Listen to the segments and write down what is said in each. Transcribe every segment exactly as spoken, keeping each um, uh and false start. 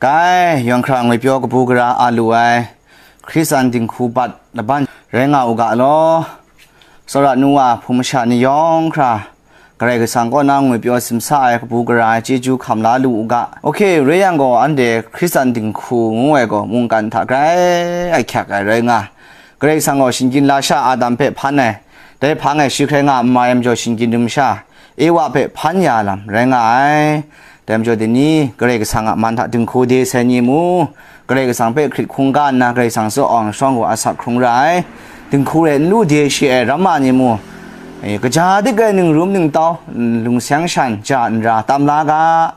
Dai, yawng hkra ngwi pyaw kabu gara a lu ai, Hkristan dinghku bat laban rai nga u ga law. Tsawra nu wa hpung masha ni yawng hkra, Karai Kasang kaw na ngwi pyaw simsa ai kabu gara ai chyeju hkam la lu u ga. Ok, rai yang gaw, anhte Hkristan dinghku ngu ai gaw mungkan hta grai ahkyak ai rai nga. Karai Kasang gaw shinggyim lasha Adam hpe hpan ai, dai hpang e shi hkrai nga n mai ai majaw shinggyim numsha Ewa hpe hpan ya lam rai nga ai. Dai majaw, dai ni Karai Kasang a man hta dinghku de sai ni mu, Karai Kasang hpe hkrit hkungga nna Karai Kasang tsaw awng shawng gaw asak hkrung ra ai. Dinghku rai n lu de shi ai ramma ni mu, e, kaja dik ai ningrum ningtau, n-, lungseng shan ja n ra tam la ga.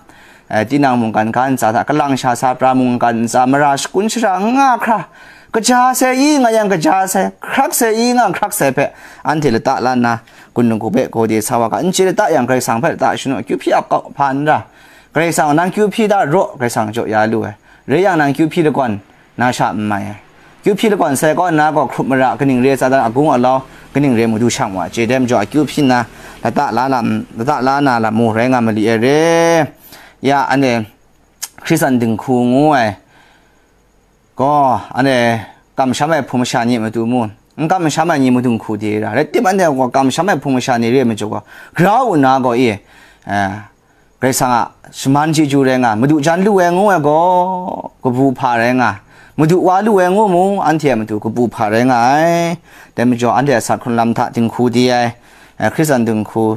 E, tinang mungkan ga ntsa hta kalang sha sa pra mungkan ntsa mara shakun shara n nga hkra, kaja sai i nga yang kaja sai, hkrak sai i nga hkrak sai hpe, anhte lata la nna, gun dinghku hpe gaw de sa wa ga, n chye lata yang Karai Kasang hpe lata shanu, kyu hpyi ap kau hpa n ra. Karai Kasang nang kyu hpyi da raw, Karai Kasang jaw ya lu ai. Rai yang nang kyu hpyi lagawn, na sha n mai ai. Kyu hpyi lagawn sai kaw nna gaw hkrup mara, kaning re tsa dan agung alau, kaning re madu shang wa chye, dai majaw akyu hpyi nna, lata la lam, lata la na lam mu rai nga mali ai re. Ya, anhte Hkristan dinghku ngu ai gaw, anhte kamsham ai hpung masha ni a matu mu, n kamsham ai ni madu dinghku de ra, rai tim anhte gaw kamsham ai hpung masha ni re ai majaw gaw, grau nna gaw e, eh, Karai Kasang a shaman chyeju rai nga, madu jan lu ai ngu ai gaw, kabu hpa rai nga, madu wa lu ai ngu mu, anhte a matu kabu hpa rai nga ai. Dai majaw, anhte a sak hkrung lam hta dinghku di ai, eh, Hkristan dinghku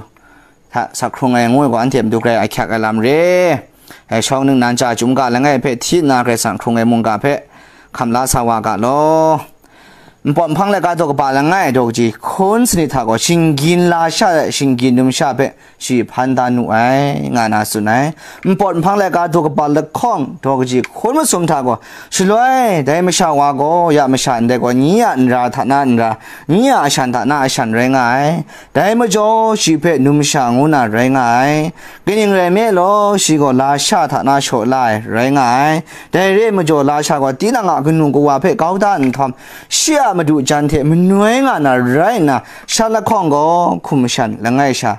hta sak hkrung ai ngu ai gaw, anhte a matu grai ahkyak ai lam re. Eh, shawng ningnan chya chyum ga langai hpe hti nna, Karai Kasang hkrung ai mungga hpe hkam la sa wa ga law. Npawt nhpang laika daw kaba langai daw kaji hkun sanit hta gaw, shinggyim lasha ai shinggyim numsha hpe shi hpan da nu ai, nga na tsun ai. Npawt nhpang laika daw kaba lahkawng daw kaji hkun masum hta gaw, shaloi dai masha wa gaw, ya masha ndai gaw, nye a nra hta na nra, nye a ashan hta na ashan rai nga ai. Dai majaw, shi hpe numsha ngu na rai nga ai. Kaning rai nme law, shi gaw lasha hta na shaw la ai rai nga ai. Dai re ai majaw, lasha gaw tinang a kanu kawa hpe kau da nhtawm, shi a madu jan hte manoi nga na rai nna, shan lahkawng gaw hkum shan langai sha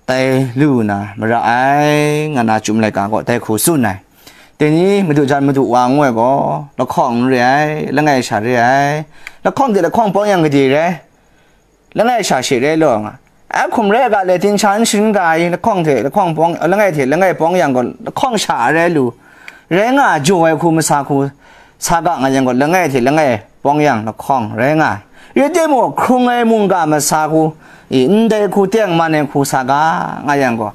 tai lu na mara ai, nga na Chyum laika gaw dai hku tsun ai. Dai ni madu jan madu wa ngu ai gaw, lahkawng n re ai, langai sha re ai. Lahkawng de lahkawng pawng yang gade rai? Langai sha she rai law nga. A hkum rai ga le, tin sha n sharin ga ai, lahkawng hte lahkawng pawng, langai hte langai pawng yang gaw, lahkawng sha a rai lu. Rai nga, jaw ai hku masa hku sa ga nga yang gaw, langai hte langai pawng yang lahkawng rai nga. Rai timung, hkrung ai mungga masa hku, i, ndai hku teng man ai hku sa ga nga yang gaw,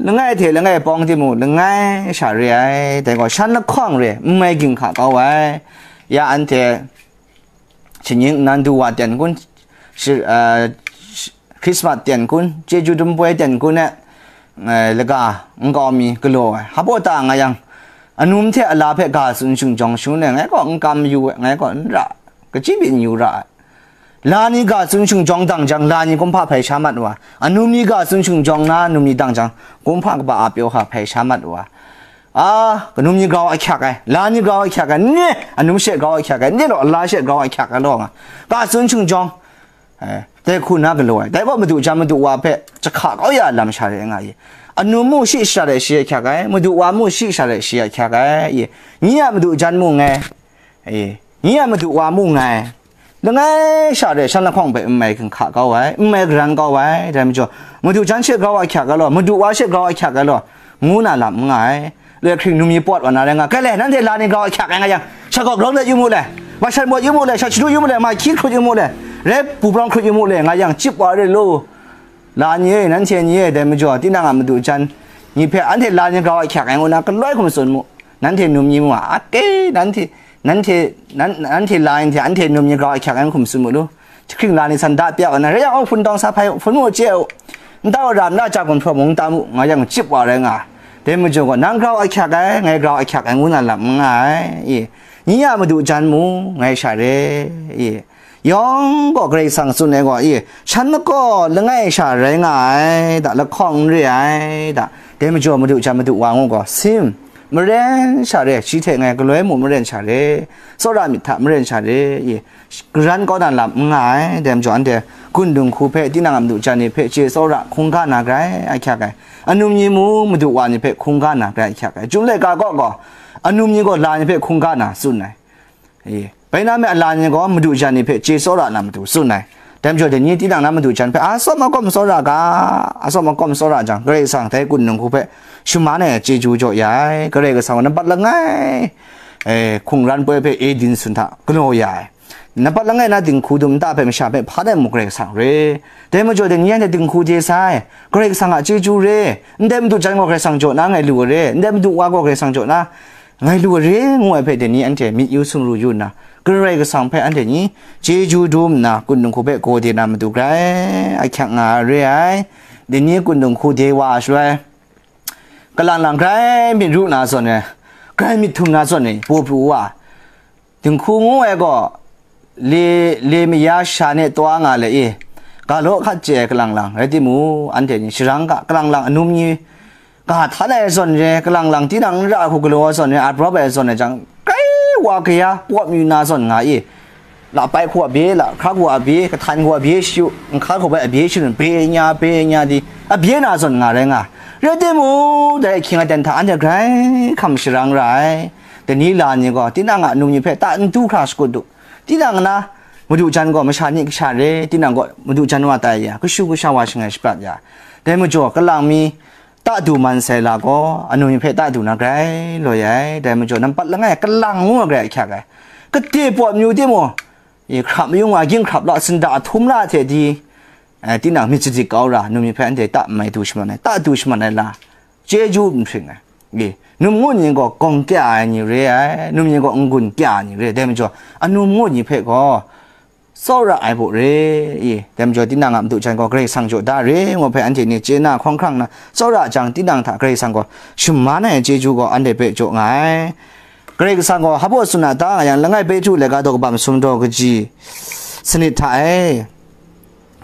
langai hte langai pawng timung, langai sha re ai, dai gaw shan lahkawng re, n mai ginhka kau ai. Ya anhte, Shinggyim nnan du wa ten kun, shi-, ah, shi-, Christmas ten kun, chyeju dumpoi ten kun e, eh, laga nkau mi galaw ai. Hpa ta nga yang, anum hte ala hpe ga tsun shing jawng shangun ai, ngai gaw n kam yu ai, ngai gaw n ra, kaji byin yu ra ai. La ni ga tsun shing jawng dang jang, la ni kumhpa hpai sha mat wa. Anum ni ga tsun shing jawng na, anum ni dang jang, kumhpa kaba a pyaw hka hpai sha mat wa. A, kanum ni grau ahkyak ai, la ni grau ahkyak ai, nye, anum she grau ahkyak ai, nye law, ala she grau ahkyak ai law nga. Ka tsun shing jawng, eh, dai hku na galaw ai. Dai gaw madu jan madu wa hpe jahka kau ya lam sha re nga ye. Anum mu shi sha re shi ahkyak ai, madu wa mu shi sha re shi ahkyak ai ye. Nye a madu jan mu ngai, e, nye a madu wa mu ngai. Langai sha re shan lahkawng hpe n mai ginhka kau ai, n mai garan kau ai, dai majaw, madu jan she grau ahkyak ai law, madu wa she grau ahkyak ai law, ngu na lam n nga ai. Loi hkring num mi pawt wa na rai nga, kai le, nanhte la ni grau ahkyak ai nga yang, sha gaw grau let yu mu le, mashan pawt yu mu le, sha chadu yu mu le, ma hkyi hkrut yu mu le, rai bu brawng hkrut yu mu le, nga yang chyip wa re lu. La ni e, nanhte ni e, dai majaw, tinang a madu jan ni hpe anhte la ni grau ahkyak ai ngu na, galoi hkum tsun mu. Nanhte num ni mu a, ake, nanhte, nanhte, nan-, nanhte la ni hte anhte num ni grau ahkyak ai hkum tsun mu lu. Jahkring la ni san da pya wa na, rai yang, oh, hpun tawng sa hpai, hpun mu chye u. Nta wa ra nna, ja gun hpraw mung ta mu, nga yang chyip wa rai nga. Dai majaw gaw, nang grau ahkyak ai, ngai grau ahkyak ai ngu na lam n nga ai, e. Nye a madu jan mu, ngai sha re, e. Yawng gaw Karai Kasang tsun ai gaw, e, shan lakaw langai sha rai nga ai, da, lahkawng n re ai, da. Dai majaw madu jan madu wa ngu gaw, sim, maren sha re, shi hte ngai galoi mu maren sha re, tsawra myit hta maren sha re, e, garan kau na lam n nga ai, dai majaw anhte Kun dinghku hpe, tinang a madu jan ni hpe chye tsawra hkungga na grai ahkyak ai. Anum ni mung madu wa ni hpe hkungga na grai ahkyak ai. Chyum laika kaw gaw, anum ni gaw la ni hpe hkungga na tsun ai. E, bai na me a la ni gaw madu jan ni hpe chye tsawra na matu tsun ai. Dai majaw, dai ni tinang na madu jan hpe a tsawm a kawm tsawra ga, a tsawm a kawm tsawra jang, Karai Kasang dai kun dinghku hpe shaman ai chyeju jaw ya ai. Karai Kasang gaw nampat langai, e, hkungran poi hpe Eden sun hta galaw ya ai. Nampat langai na dinghku dum nta hpe masha hpe hpa ai muk Karai Kasang re. Dai majaw, dai ni anhte dinghku de sai, Karai Kasang a chyeju re, ndai madu jan gaw Karai Kasang jaw na ngai lu ai re, ndai madu wa gaw Karai Kasang jaw na ngai lu ai re, ngu ai hpe dai ni anhte myit yu sumru yu nna, Karai Kasang hpe anhte ni chyeju dum nna, kun dinghku hpe gaw de na matu grai ahkyak nga ai re ai. Dai ni kun dinghku de wa ai shaloi, kalang lang grai myit ru na zawn e, grai myit htum na zawn e, paw pru wa. Dinghku ngu ai gaw, le, le maya sha ne taw nga le i, ga law hkat chye ai kalang lang, rai timung, anhte ni sharang ga, kalang lang anum ni ga htan ai zawn re, kalang lang tinang n ra ai hku galaw ai zawn re, a brawp ai zawn re jang, grai wa kaya pawt mayu na zawn nga i, la pai hku a bye, la hkra hku a bye, kahtan hku a bye shyu, nhka hku bai a bye shanun, bye nya, bye nya di, a bye na zawn nga rai nga. Rai timung, dai ahkying aten hta anhte grai hkam sharang ra ai. Dai ni la ni gaw, tinang a num ni hpe ta n du hkra shakut du. Tinang na madu jan gaw masha ni kasha re, tinang gaw madu jan wa tai ya, kashu kasha wa shangai shaprat ya. Dai majaw, kalang mi ta du man sai la gaw, anum ni hpe ta du na grai loi ai. Dai majaw, nampat langai kalang ngu ai grai ahkyak ai. Kade pawt mayu timung, e, hkrap mayung wa, ging hkrap la, sinda a htum la hte di, e, tinang myit sadik kau ra, num ni hpe anhte ta mai du shaman ai, ta du shaman ai la, chyeju nhpring ai. E, num ngut ni gaw gawng kya ai ni re ai, num ni gaw n-gun kya ai ni re ai, dai majaw, anum ngut ni hpe gaw tsawra ai baw re i, dai majaw, tinang a madu jan gaw Karai Kasang jaw da re, ngu hpe anhte ni chye na hkawng hkrang na, tsawra jang tinang hta Karai Kasang gaw shaman ai chyeju gaw anhte hpe jaw nga ai. Karai Kasang gaw hpa baw tsun a ta nga yang, langai Petru laika daw kaba masum daw kaji sanit hta e.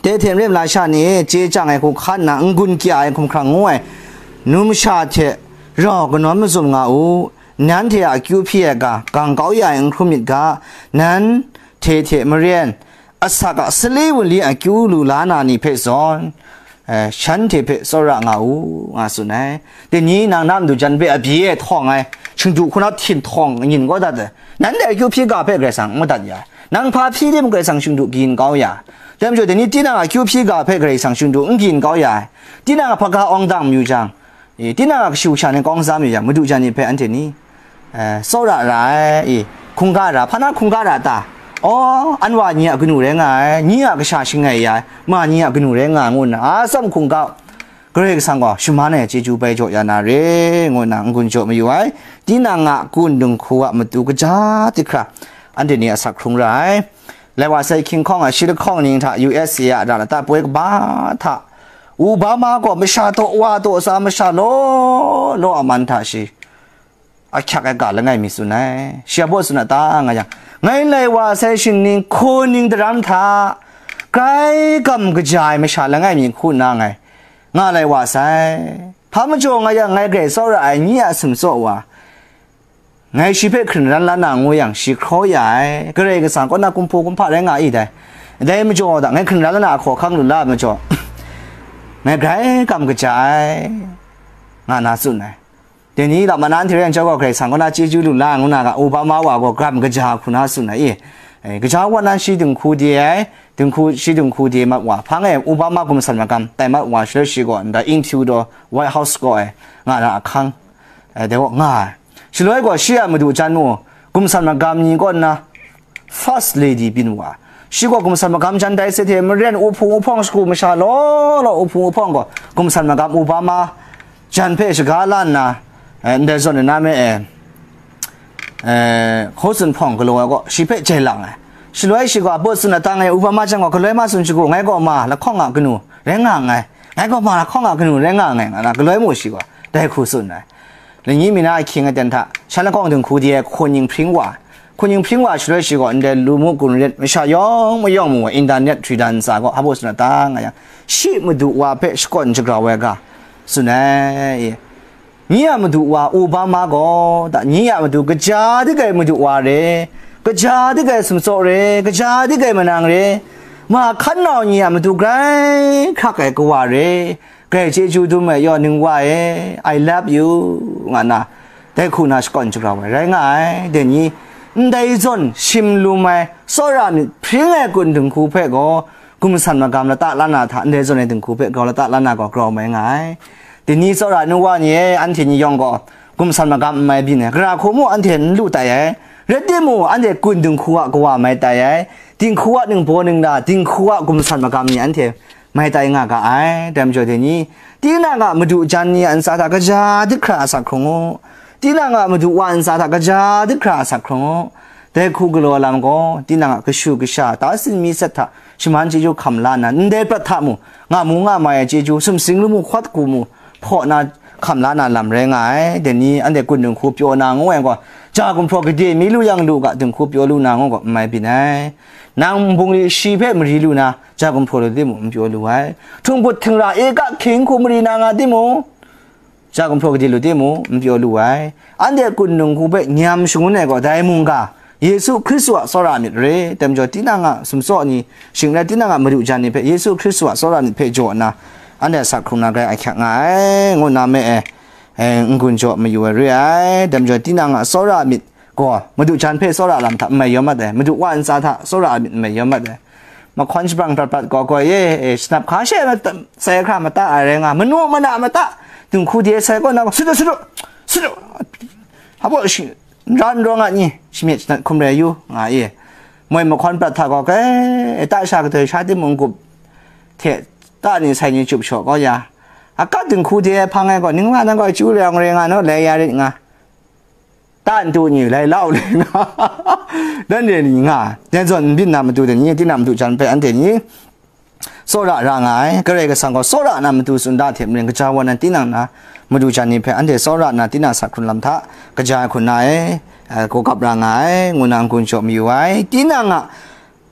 Dai hte maren masha ni chye chyang ai hku hkan nna, n-gun kya ai hkumhkrang ngu ai numsha hte rau kanawn mazum nga u. Nanhte a akyu hpyi ai ga, gang kau ya ai n hkrum myit ga, nanhte hte maren asak a sali wunli akyu lu la na ni hpe zawn, eh, shanhte hpe tsawra nga u, nga tsun ai. Dai ni nang na madu jan hpe a bye e htawng ai, shingdu hku na htin htawng nyin kau dat ai. Nanhte akyu hpyi ga hpe Karai Kasang n madat ya ai. Nang hpa hpyi tim Karai Kasang shingdu kayin kau ya ai. Dai majaw, dai ni tinang a akyu hpyi ga hpe Karai Kasang shingdu n kayin kau ya ai. Tinang a hpaga awng dang mayu jang, e, tinang a kashu kasha ni kawng za mayu jang, madu jan ni hpe anhte ni, eh, tsawra ra ai, e, hkungga ra, hpa na hkungga ra ta? Aw, anwa ni a kanu rai nga ai, ni a kasha shangai ya ai, ma ni a kanu rai nga ai, ngu nna a tsawm hkungga Karai Kasang gaw shaman ai chyeju bai jaw ya na re, ngu nna n-gun jaw mayu ai. Tinang a kun dinghku a matu kaja hte hkra anhte ni asak hkrung ra ai. Lai wa sai hkying hkawng a shi lahkawng ning hta U S A a ra lata poi kaba hta, Obama gaw masha taw wa taw sa masha law law a man hta shi ahkyak ai ga langai mi tsun ai. Shi a baw tsun a ta nga yang, ngai lai wa sai shingning hku ning daram hta grai gam kaja ai masha langai mi hku nna ngai nga lai wa sai. Hpa majaw nga yang, ngai grai tsawra ai ni a sumtsaw wa, ngai shi hpe hkringran la na ngu yang, shi hkraw ya ai. Karai Kasang kaw na kumhpaw kumhpa rai nga i dai. Dai majaw da, ngai hkringran la na a hkaw hkang lu la ai majaw, ngai grai gam kaja ai, nga na tsun ai. Dai ni la mana nhtoi rai chyawm gaw, Karai Kasang kaw na chyeju lu la ai ngu na ga, Obama wa gaw gam kaja hku na tsun ai i. Eh, kaja wa nan shi dinghku de ai, dinghku, shi dinghku de mat wa. Hpa ngai Obama gumsan magam tai mat wa, shaloi shi gaw nda interview daw White House kaw ai nga na ahkang, eh, dai gaw nga ai. Shaloi gaw shi a madu jan mu, gumsan magam ni kaw nna First Lady byin wa. Shi gaw gumsan magam jan dai se hte maren, uhpung uhpawng shagu masha law law, uhpung uhpawng gaw gumsan magam Obama jan hpe shaga la nna, eh, ndai zawn na me e, eh, hkaw tsun hpawng galaw ai gaw, shi hpe jai lang ai. Shaloi shi gaw a baw tsun a ta ngai, Obama jan gaw galoi ma tsun shagu, ngai gaw ma lahkawng a kanu rai nga nngai, ngai gaw ma lahkawng a kanu rai nga nngai, nga na galoi mu shi gaw dai hku tsun ai. Lani mi na ahkying aten hta, shan lahkawng dinghku de ai hkun ning hpring wa, hkun ning hpring wa shaloi shi gaw, ndai lu mu gun ret masha yawng mayawng mu ai, internet hkri dan ntsa gaw, hpa baw tsun a ta nga yang, shi madu wa hpe shakawn shagrau ai ga, tsun ai. Nye a madu wa Obama gaw, da, nye a madu kaja dik ai madu wa re, kaja dik ai sumtsaw re, kaja dik ai manang re, Ma hkan nau ni a matu grai hkrak ai kawa re, grai chyeju dum ai yaw ning wa e, I love you, nga na, dai hku na shakawn shagrau ai rai nga ai. Dai ni, ndai zawn shim lum ai tsawra myit hpring ai kun dinghku hpe gaw, gumsan magam lata la na hta ndai zawn ai dinghku hpe grau lata la na gaw grau mai nga ai. Dai ni tsawra nu wa ni e, anhte ni yawng gaw gumsan magam n mai byin ai, gara hku mu anhte n lu tai ai, rai timung, anhte kun dinghku a kawa mai tai ai, dinghku a ningbaw ningla, dinghku a gumsan magam ni anhte mai tai nga ga ai. Dai majaw dai ni, tinang a madu jan ni a ntsa hta kaja dit hkra asak hkrung u, tinang a madu wa ntsa hta kaja dit hkra asak hkrung u. Dai hku galaw lam gaw, tinang a kashu kasha, ta sin mi sat hta shaman chyeju hkam la nna, ndai prat hta mu, nga mu nga mai ai chyeju, sumsing lamu hkawt hku mu, hpaw na hkam la na lam rai nga ai. Dai ni, anhte kun dinghku pyaw na ngu ai gaw, ja gumhpraw gade mi lu yang lu ga, dinghku pyaw lu na ngu gaw, n mai byin ai. Nang nbungli shi hpe mari lu na, ja gumhpraw lu timung, n pyaw lu ai. Htungbut htingra e ga hkying hku mari na nga timung, ja gumhpraw gade lu timung, n pyaw lu ai. Anhte kun dinghku hpe nyam shangun ai gaw, dai mungga, Yesu Hkristu a tsawra myit re, dai majaw tinang a sumtsaw ni, shing rai tinang a madu jan ni hpe Yesu Hkristu a tsawra myit hpe jaw nna, anhte asak hkrung na grai ahkyak nga ai, ngu nna me e, e, n-gun jaw mayu ai re ai. Dai majaw tinang a tsawra myit gaw, madu jan hpe tsawra lam hta n mai yaw mat ai, madu wa ntsa hta tsawra myit n mai yaw mat ai. Mahkawn shabrang prat prat gaw gaw ye, e, shanap hka she mata, sai hkra mata ai rai nga, manu mana mata, dinghku de sai kaw na gaw, sut u, sut u, sut u, hpa baw shi, n ra n rawng a ni, shamyet shanat hkum rai yu, nga i. Moi mahkawn prat hta gaw, kai, ta sha katoi sha timung gup hte, ta ni sai ni chup shaw kau ya, a kat dinghku de ai hpang ai gaw, ning wa nang gaw chyu rai awng rai nga naw, lai ya rit nga, ta ntu ni, lai lau le nga, dan re ni nga, dai zawn n byin na matu dai ni, tinang madu jan hpe anhte ni, tsawra ra nga ai, Karai Kasang gaw tsawra na matu tsun da hte maren, kaja wa nan tinang na madu jan ni hpe anhte tsawra na tinang asak hkrun lam hta kaja ai hku nna e, e, gawgap ra nga ai, ngu na n-gun jaw mayu ai. Tinang a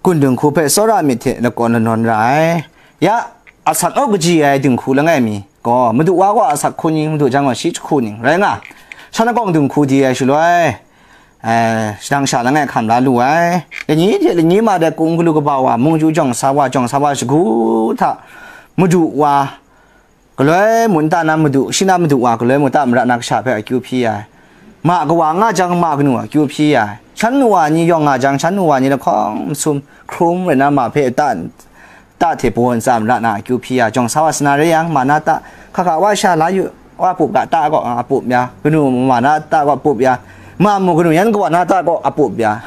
kun dinghku hpe tsawra myit hte lakawn lanawn ra ai. Ya, asak awk kaji ai dinghku langai mi gaw, madu wa gaw asak hku ning, madu jan gaw shi jahku ning rai nga, shan akawng dinghku di ai shaloi, e, shadang sha langai hkam la lu ai. Lani hte lani ma dai kung galu kaba wa, mungju jawng sa wa, jawng sa wa shagu hta, madu wa galoi mun ta na madu, shi na madu wa galoi mu ta mara na kasha hpe akyu hpyi ai. Ma kawa nga jang, ma kanu akyu hpyi ai. Shan nu wa ni yawng nga jang, shan nu wa ni lahkawng masum hkrum rai na ma hpe ta, ta hte baw ntsa mara na akyu hpyi ya, jawng sa wa sana rai yang, ma na ta, hka hka wa sha la yu, wa pup ga ta gaw a pup ya, kanu ma na ta gaw pup ya, ma mu kanu yan kawa na ta gaw a pup ya,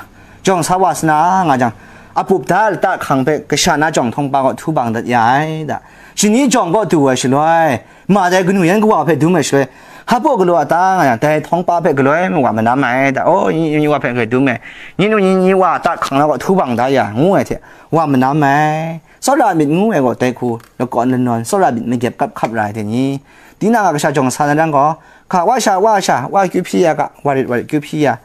jawng sa wa sana nga jang, a pup da lata hkang hpe kasha na jawng htawng pa gaw htu bang dat ya ai da. Shani jawng gaw du ai shaloi, ma dai kanu yan kawa hpe dum ai shaloi, hpa baw galaw a ta nga yang, dai htawng pa hpe galoi mu wa manam ai da. O, ni, ni wa hpe galoi dum ai, ni nu ni, ni wa ta hkang na gaw htu bang da ya, ngu ai hte, wa manam ai. Tsawra myit ngu ai gaw dai hku lakawn lanawn, tsawra myit magyep kap hkap ra ai dai ni, tinang a kasha jawng sa na rang gaw, hka wa sha, wa sha, wa kyu hpyi ya ga, wa rit, wa rit kyu hpyi ya,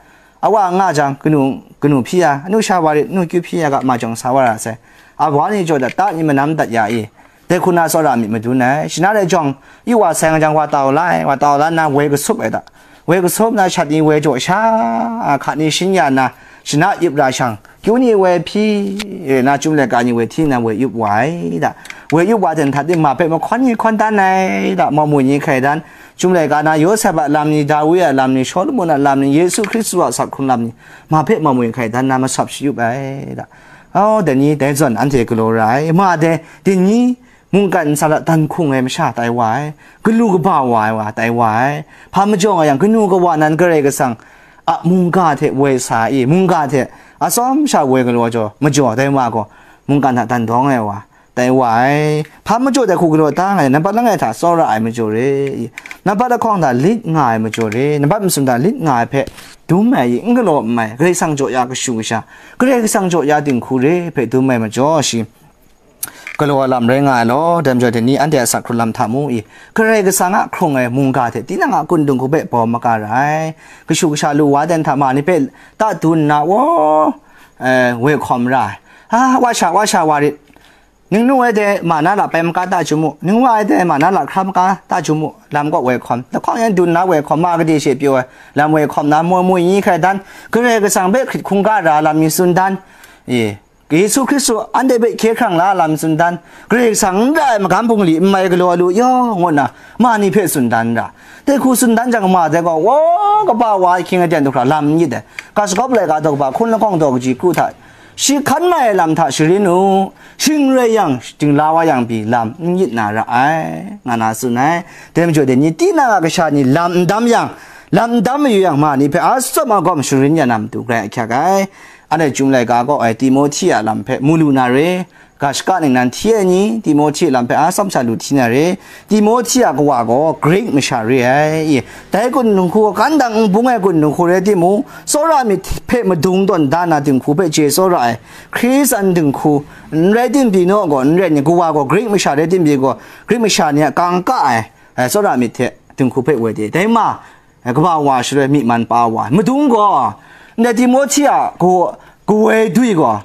a wa nga jang, kanu, kanu hpyi ya, anu sha wa rit, anu kyu hpyi ya ga, ma jawng sa wa ra sai. A wa ni jaw dat, ta ni manam dat ya i, dai hku na tsawra myit madun ai. Shana rai jawng, yu wa sai nga jang, wa tau la ai, wa tau la nna woi kasup ai da. Woi kasup na shat ni woi jaw sha, a, hka ni shin ya na, shana yup ra shang, kyu ni woi hpyi, e, na chyum laika ni woi hti na woi yup wa ai da. Woi yup wa ten hta ting ma hpe mahkawn ni hkawn dan ai da, mamu ni hkai dan, chyum laika na Yawsep a lam ni, Dawi a lam ni, Shawlumon a lam ni, Yesu Hkristu a asak hkrung lam ni, ma hpe mamu ni hkai dan na masap shayup ai da. O, dai ni, dai zawn anhte galaw ra ai, ma dai, dai ni, mungkan ntsa hta dan hkung ai masha tai wa ai, galu kaba wa ai wa tai wa ai, hpa majaw nga yang, kanu kawa nan Karai Kasang a mungga hte woi sa i, mungga hte atsawm sha woi galaw jaw, majaw dai wa gaw, mungkan hta dan dawng ai wa tai wa ai, hpa majaw dai hku galaw ta nga yang, nampat langai hta tsawra ai majaw re i, nampat lahkawng hta lit nga ai majaw re, nampat masum hta lit nga ai hpe dum ai i, n galaw n mai, Karai Kasang jaw ya kashu kasha, Karai Kasang jaw ya dinghku re hpe dum ai majaw shi, galaw ai lam rai nga ai law, dai majaw dai ni anhte a asak hkrun lam hta mu i, Karai Kasang a hkrung ai mungga hte tinang a kun dinghku hpe bawm maga ra ai. Kashu kasha lu wa dan hta ma ni hpe ta dun nna, wa, e, woi hkawm ra ai. A, wa sha, wa sha wa rit. Ning nu ai dai ma na la pai maga ta chyu mu, ning wa ai dai ma na la hkra maga ta chyu mu, lam kaw woi hkawm. Lahkawng yan dun nna woi hkawm, ma gade she pyaw ai, lam woi hkawm na, moi moi ni hkai dan, Karai Kasang hpe hkrit hkungga ra lam ni tsun dan, e, Yesu Hkristu anhte hpe hkye hkrang la lam tsun dan, Karai Kasang n ra ai magam bungli n mai galaw lu yaw, ngu nna ma ni hpe tsun dan ra. Dai hku tsun dan jang, ma dai gaw, wa, kaba wa ahkying aten du hkra lam n yit ai. Ga shagawp laika daw kaba hkun lahkawng daw kaji kru hta, shi hkan mai ai lam hta sharin u, shing rai yang, dingla wa yang pyi lam n yit na ra ai, nga na tsun ai. Dai majaw, dai ni tinang a kasha ni lam n dam yang, lam n dam mayu yang, ma ni hpe a tsawm a gawm sharin ya na matu grai ahkyak ai. Anhte Chyum laika kaw ai Timohti a lam hpe mu lu na re, ga shaka ningnan hti ai ni, Timohti a lam hpe a tsawm sha lu hti na re, Timohti a kawa gaw Grik masha re ai. Dai kun dinghku gaw, kan dang n bung ai kun dinghku rai timung, tsawra myit hpe madung tawn da na dinghku hpe chye tsawra ai, Hkristu dinghku n rai tim pyi naw gaw, n rai ni, kawa gaw Grik masha rai tim pyi gaw, Grik masha ni a kangka ai, eh, tsawra myit hte dinghku hpe woi de. Dai ma, eh, kaba wa shaloi myi man pa wa ai. Madung gaw, ndai Timohti a kaw-, kawoi dwi gaw,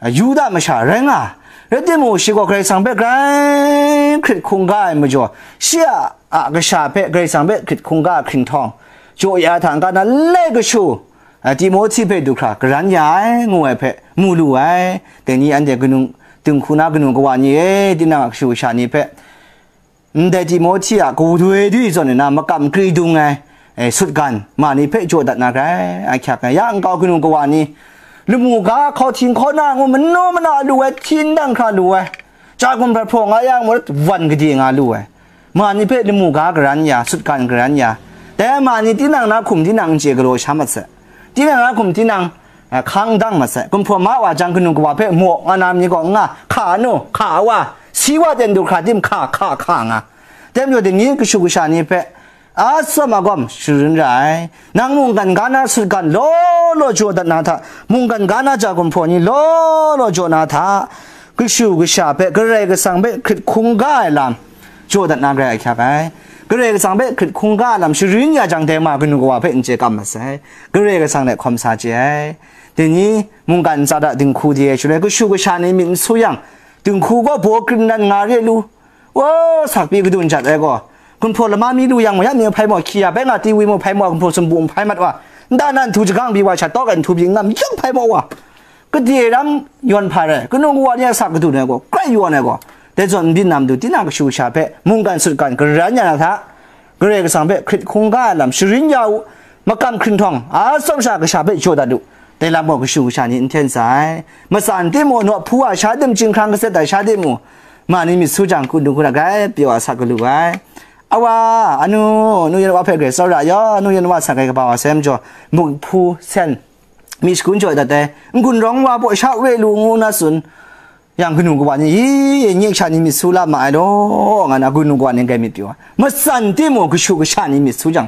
eh, Yuda masha rai nga ai. Rai timung, shi gaw Karai Kasang hpe grai hkrit hkungga ai majaw, shi a, a kasha hpe Karai Kasang hpe hkrit hkungga ai hkringhkau jaw ya ai hta n-ga na, nlai kashu, eh, Timohti hpe du hkra garan ya ai, ngu ai hpe mu lu ai. Dai ni anhte kanu, dinghku na kanu kawa ni e, tinang a kashu kasha ni hpe, ndai Timohti a kawoi dwi zawn nna makam kri dung ai, eh, sutgan ma ni hpe jaw dat na grai ahkyak ai. Ya nkau kanu kawa ni, lamu ga hkauhting hkaw na ngu manu mana lu ai, hti ndang hkra lu ai, ja gumhpraw hpraw nga yang mung, wan gade nga lu ai. Ma ni hpe lamu ga garan ya, sutgan garan ya. Dai ma ni tinang na hkum tinang n chye galaw sha mat sai. Tinang na hkum tinang, eh, hkang dang mat sai. Gumhpraw ma wa jang, kanu kawa hpe maw nga na myit gaw n nga, hka nu, hka wa, si wa ten du hkra tim hka, hka, hka nga. Dai majaw, dai ni kashu kasha ni hpe a tsawm a gawm sharin ra ai. Nang mungkan ga na sutgan law law jaw dat na hta, mungkan ga na ja gumhpraw ni law law jaw na hta, kashu kasha hpe Karai Kasang hpe hkrit hkungga ai lam jaw dat na grai ahkyak ai. Karai Kasang hpe hkrit hkungga ai lam sharin ya jang, dai ma kanu kawa hpe n chye kam mat sai. Karai Kasang hte hkawm sa chye ai. Dai ni mungkan ntsa hta dinghku di ai shaloi, kashu kasha ni myit n su yang, dinghku gaw baw kringdan nga re lu. Wa, sakpyi kadun jat ai gaw, gumhpraw lama mi lu yang, ya mi hpai maw, hkye ya bai nga, tiwi mu hpai maw, gumhpraw sumpu hpai mat wa, nta nan htu jahkang pyi wa, sha tawk ai nhtu pyi ngam yawng hpai maw wa, gade ram yawn hpa rai, kanu kawa ni a sak kadun ai gaw, grai yawn ai gaw, dai zawn n byin na matu, tinang kashu kasha hpe mungkan sutgan garan ya na hta, Karai Kasang hpe hkrit hkungga ai lam sharin ya u, makam hkrinhtawng a tsawm sha kasha hpe jaw dat u. Dai lam gaw kashu kasha ni n hten sa ai. Matsan timung, nawhpu a sha tim, chyinghkrang kaset ai sha timung, ma ni myit su jang, kun dinghku hta grai pyaw a sak galu ai. A wa, anu, nu yan wa hpe grai tsawra yaw, nu yan wa sak ai kaba wa sai majaw, muk hpu sen, mi shakun jaw dat ai, n-gun rawng wa baw sha we lu ngu na tsun. Yang kanu kawa ni, i, nye kasha ni myit su la ma ai law, nga na kanu kawa ni grai myit pyaw ai. Matsan timung, kashu kasha ni myit su jang,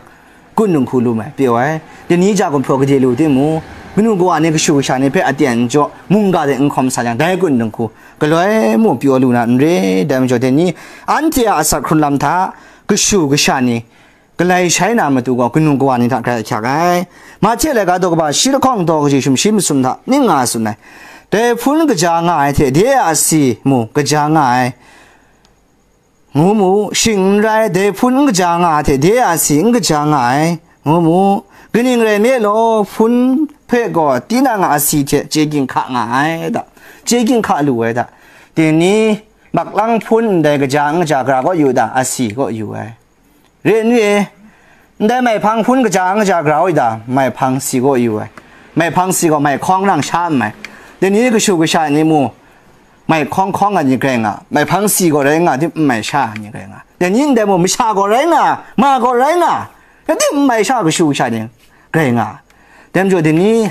kun dinghku lu mai, pyaw ai. Dai ni ja gumhpraw gade lu timung, kanu kawa ni kashu kasha ni hpe aten jaw, mungga de n hkawm sa jang, dai kun dinghku galoi mu pyaw lu na n re. Dai majaw, dai ni anhte a asak hkrun lam hta, kashu kasha ni galai shai na matu gaw, kanu kawa ni hta grai ahkyak ai. Mahte laika daw kaba shi lahkawng daw kaji sumshi masum hta ning nga tsun ai. Dai hpun kaja nga ai hte de a asi mu kaja nga ai, ngu mu, shing n rai, dai hpun n kaja nga ai hte de a asi n kaja nga ai, ngu mu. Kaning rai nme law, hpun hpe gaw tinang a asi hte chye ginhka nga ai da, chye ginhka lu ai da. Dai ni maklang hpun ndai kaja n kaja gara kaw yu da, asi kaw yu ai. Re n re? Ndai maihpang hpun kaja n kaja grau i ta, maihpang si kaw yu ai. Maihpang si gaw maihkawng nang sha n mai. Dai ni kashu kasha ni mu, maihkawng hkawng ai ni grai nga, maihpang si gaw rai nga, dim n mai sha ai ni grai nga. Dai ni ndai mu, masha gaw rai nga, ma gaw rai nga, dim n mai sha kashu kasha ni grai nga. Dai majaw, dai ni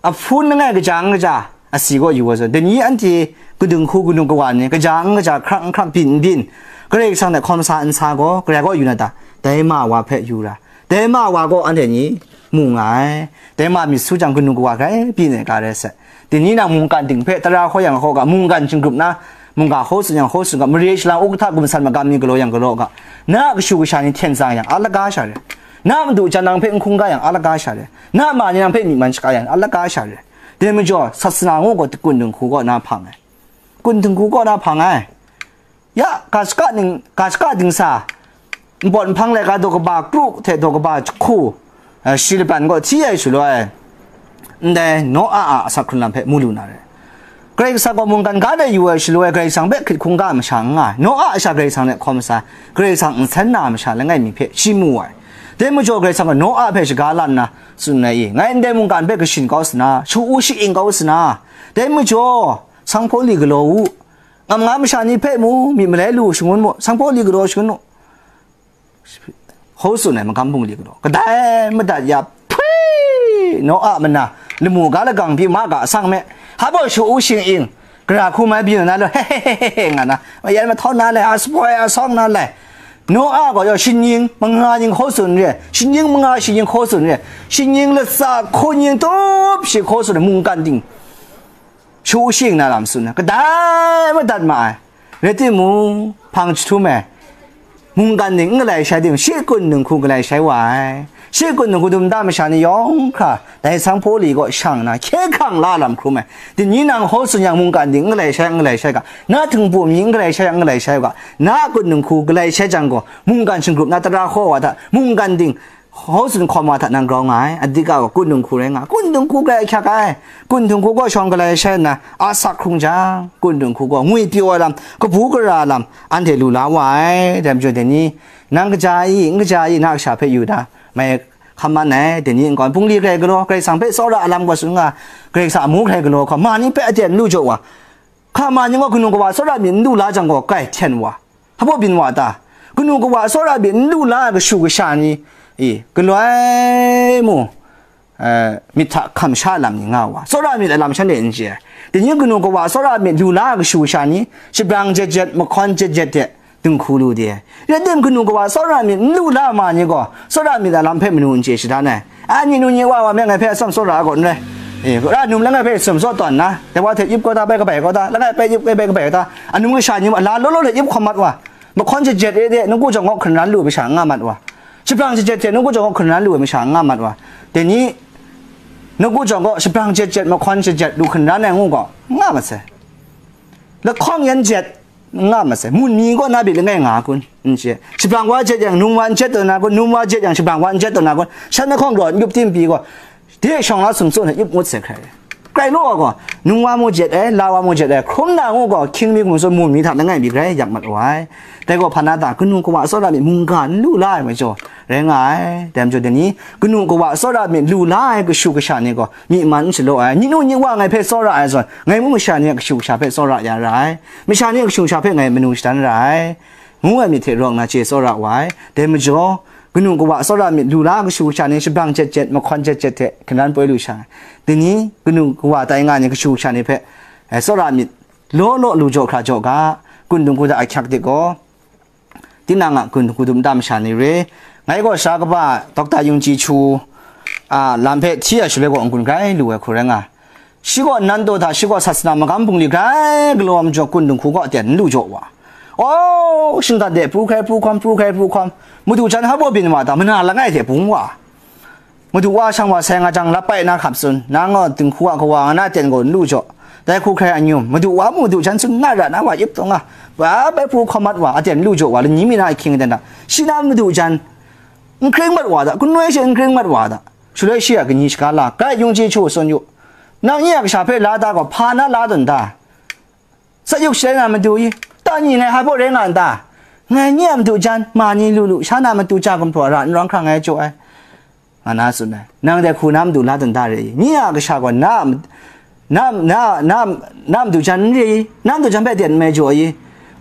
ahpun langai kaja n kaja, asi gaw yu ai zawn, dai ni anhte kadung hku kadung kawa ni, kaja n kaja, hkrak n hkrak, byin n byin, Karai Kasang hte hkawm sa n sa gaw, Karai kaw yu na ta? Dai ma wa hpe yu ra, dai ma wa gaw anhte ni mu nga ai. Dai ma myit su jang, kadung kawa grai byin ai ga rai sai. Dai ni nang mungkan ting hpe tara hkaw yang hkaw ga, mungkan shingrup na, mungga hkaw tsun yang hkaw tsun ga, mare shalang u kahta gumsan magam ni galaw yang galaw ga, na kashu kasha ni hten tsang yang, a laga sha re. Na madu jan nang hpe n hkungga yang, a laga sha re. Na ma ni nang hpe myi man shaga yang, a laga sha re. Dai majaw, sasana ngu gaw, kun dinghku kaw na hpang ai. Kun dinghku kaw na hpang ai. Ya, ga shaka ning, ga shaka dingsa, npawt nhpang laika daw kaba kru hte daw kaba jahku, eh, shi laban gaw hti ai shaloi, ndai Noa a asak hkrun lam hpe mu lu na re. Karai Kasang gaw mungkan ga de yu ai shaloi, Karai Kasang hpe hkrit hkungga ai masha n nga ai. Noa a sha Karai Kasang hte hkawm sai, Karai Kasang nsen na ai masha langai mi hpe shi mu ai. Dai majaw Karai Kasang gaw Noa hpe shaga la nna tsun ai i, ngai ndai mungkan hpe kashin kau sa na, shu-u shi-ing kau sa na, dai majaw, sanghpaw li galaw u, ngam nga masha ni hpe mu, myit malai lu shangun mu, sanghpaw li galaw shangun mu. Hkau tsun ai magam bungli galaw, kadai madat ya, phui! Noa mana, lamu ga lagang pyi ma ga sang me, hpa baw shu-u shing-ing, gara hku mai byin na lo, he he he he he, nga na, mayan mahtaw na lai, a sapoi a sawng na lai. Noa gaw yaw shingying manga yin hkau tsun re, shingying manga shingying hkau tsun re, shingying latsa hkun yin tup shi hkau tsun ai mungkan ting, shu-u shing na lam tsun ai, kadai madat ma ai. Rai timung, hpang jahtum e, mungkan ning n galai shai tim, shi kun dinghku galai shai wa ai. Shi kun dinghku dum nta masha ni yawng hkra, dai sanghpaw li kaw shang nna, hkye hkrang la lam hkrum ai. Dai ni nang hkau tsun yang, mungkan ting n galai shai, n galai shai ga, na htingbu mi n galai shai, n galai shai ga, na kun dinghku galai shai jang gaw, mungkan shingrup na tara hkaw wa hta, mungkan ting, hkau tsun hkawm wa hta nang grau nga ai, adika gaw kun dinghku rai nga ai, kun dinghku grai ahkyak ai, kun dinghku gaw shawng galai shai nna, asak hkrung jang, kun dinghku gaw ngwi pyaw ai lam, kabu gara lam, anhte lu la wa ai. Dai majaw dai ni, nang kaja i, n kaja i, na kasha hpe yu da, mai hkam man ai, dai ni n gaw, bungli grai galaw, Karai Kasang hpe tsawra a lam gaw tsun nga, Karai Kasang amu hkrai galaw hkawm, ma ni hpe aten n lu jaw wa, hka ma ni gaw kanu kawa tsawra myit n lu la jang gaw, kai hten wa, hpa baw byin wa ta? Kanu kawa tsawra myit n lu la ai kashu kasha ni, e, galoi mu, eh, myit hta hkam sha lam ni nga wa, tsawra myit a lam shanhte n chye ai. Dai ni kanu kawa tsawra myit lu la ai kashu kasha ni, shabrang jet jet, mahkawn jet jet hte dinghku lu de ai. Rai tim, kanu kawa tsawra myit n lu la ai ma ni gaw, tsawra myit a lam hpe manu n chye shadan ai. A, ni nu ni wa wa me ngai hpe atsawm tsawra ai gaw n rai. E, ra num langai hpe sum tsaw tawn na, dai wa hte yip kau ta, bai kabai kau ta, langai bai yip, bai kabai kau ta, anung kasha ni mung, ala law law hte yip hkawm mat wa, mahkawn jet jet e de, nawku jawng kaw hkungran lu ai masha n nga mat wa, shabrang jet jet hte nawku jawng kaw hkungran lu ai masha n nga mat wa, dai ni, nawku jawng kaw shabrang jet jet, mahkawn jet jet lu hkungran ai ngu gaw, n nga mat sai. Lahkawng yan jet, n nga mat sai. Mun mi gaw na byin langai nga kun? N chye. Shabrang wa jet yang, num wa n jet tawn na kun? Num wa jet yang, shabrang wa n jet tawn na kun? Shan lahkawng gaw n yup tim pyi gaw, de shawng la sum tsun ai yup ngut sai hkrai. Krai law gaw, num wa mu jet ai, la wa mu jet ai, hkrum na ngu gaw, hkying mi hkum tsun, mun mi hta langai mi grai yak mat wa ai. Dai gaw hpa na ta, kanu kawa tsawra myit mungga n lu la ai majaw, rai nga ai. Dai majaw dai ni, kanu kawa tsawra myit lu la ai kashu kasha ni gaw, myi man n shalaw ai. Ni nu ni wa ngai hpe tsawra ai zawn, ngai mung masha ni a kashu kasha hpe tsawra ya ra ai. Masha ni a kashu kasha hpe ngai manu shadan ra ai, ngu ai myit hte rawng na chye tsawra wa ai. Dai majaw, kanu kawa tsawra myit lu la ai kashu kasha ni shabrang jet jet, mahkawn jet jet hte hkungran poi lu sha ai. Dai ni, kanu kawa tai nga ai ni kashu kasha ni hpe, eh, tsawra myit law law lu jaw hkra jaw ga, kun dinghku hta ahkyak dik gaw, tinang a kun dinghku dum nta masha ni re. Ngai gaw sara kaba Dokta Yung Ji Chu a lam hpe hti ai shaloi gaw n-gun grai lu ai hku rai nga ai. Shi gaw nnan taw hta, shi gaw sasana magam bungli grai galaw ai majaw, kun dinghku gaw aten n lu jaw wa. Aw, shinggan de pru hkrai pru hkawm, pru hkrai pru hkawm, madu jan hpa baw byin wa ta, mana langai hte bung wa. Madu wa shang wa sai nga jang, lap pai na hkap tsun, nang gaw dinghku a kawa nga na aten gaw n lu jaw, dai hku hkrai anyum, madu wa mung madu jan tsun na ra na wa yip taw nga, ba bai pru hkawm mat wa, aten n lu jaw wa, lani mi na ahkying aten hta, shi na madu jan n hkring mat wa ta, gunoi she n hkring mat wa ta, shaloi shi a kaji shaga la, Grai Yung Ji Chu tsun yu, nang nye a kasha hpe la ta gaw, hpa na la tawn ta? Sayuk shalai na madu i, ta ni ngai hpa baw rai nga n ta? Ngai nye a madu jan, ma ni lu lu, sha na matu ja gumhpraw ra n rawng hkra ngai jaw ai, nga na tsun ai. Nang dai hku na madu la tawn ta re i? Nye a kasha gaw na, na, na, na, na madu jan n re i? Na madu jan hpe aten n mai jaw i?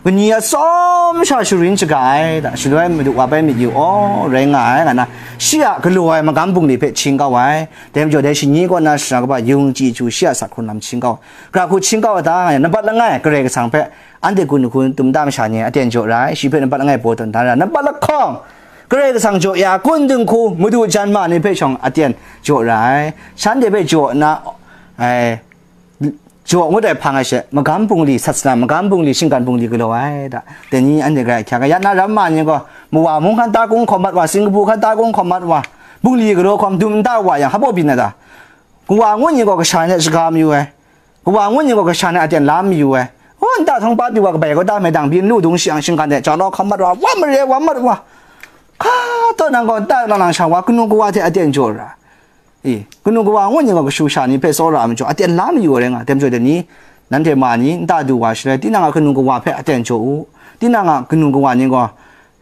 Kani atsawm sha sharin shaga ai da, shaloi madu wa bai myit yu, aw, rai nga ai, nga na, shi a galaw ai magam bungli hpe hkying kau ai. Dai majaw dai shani kaw na sara kaba Yung Ji Chu shi a sak hkrun lam hkying kau ai. Gara hku hkying kau ai ta nga yang, nambat langai Karai Kasang hpe anhte kun dinghku dum nta masha ni aten jaw ra ai, shi hpe nambat langai baw tawn da ra ai. Nambat lahkawng, Karai Kasang jaw ya, kun dinghku, madu jan ma ni hpe shawng aten jaw ra ai. Shanhte hpe jaw na, ai, jaw ngut ai hpang ai she, magam bungli, sasana magam bungli, shinggan bungli galaw ai da. Dai ni anhte grai ahkyak ai. Ya na ram ma ni gaw, mawa mung hkan ta kung hkawm mat wa, singkabu hkan ta kung hkawm mat wa, bungli galaw hkawm dum nta wa yang, hpa baw byin na ta? Kawa ngut ni gaw kasha ni shaga mayu ai. Kawa ngut ni gaw kasha ni aten la mayu ai. Hpa nta htawng pa pyi wa, kabai kau ta, maidang pyi n lu dung shi yang, shinggan de jau lau hkawm mat wa, wa mare, wa mat wa. Hka taw nang gaw nta lang lang sha wa, kanu kawa hte aten jaw ra. E, kanu kawa ngut ni gaw kashu kasha ni hpe tsawra ai majaw, aten la mayu ai rai nga ai. Dai majaw dai ni, Nanhte ma ni nta du wa shaloi, tinang a kanu kawa hpe aten jaw u. Tinang a kanu kawa ni gaw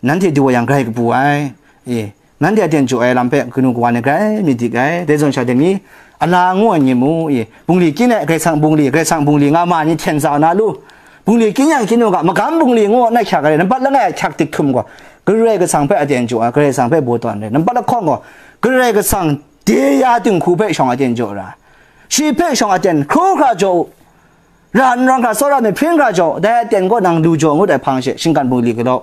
nanhte du wa yang grai kabu ai. E, nanhte aten jaw ai lam hpe kanu kawa ni grai myit dik ai. Dai zawn sha dai ni, ala ngu ai ni mu, e, bungli kyin ai, Karai Kasang bungli, Karai Kasang bungli nga ma ni hten za na lu. Bungli kyin yang kyin u ga, magam bungli ngu na hkyak ai, nampat langai a hkyak dik htum gaw, Karai Kasang hpe aten jaw ai, Karai Kasang hpe baw tawn ai. Nampat lahkawng gaw, Karai Kasang de ya dinghku hpe shawng aten jaw ra. Shi hpe shawng aten hkru hkra jaw u. Ra n rawng hkra, tsawra myit hpring hkra jaw, dai aten gaw nang lu jaw ngut ai hpang she, shinggan bungli galaw.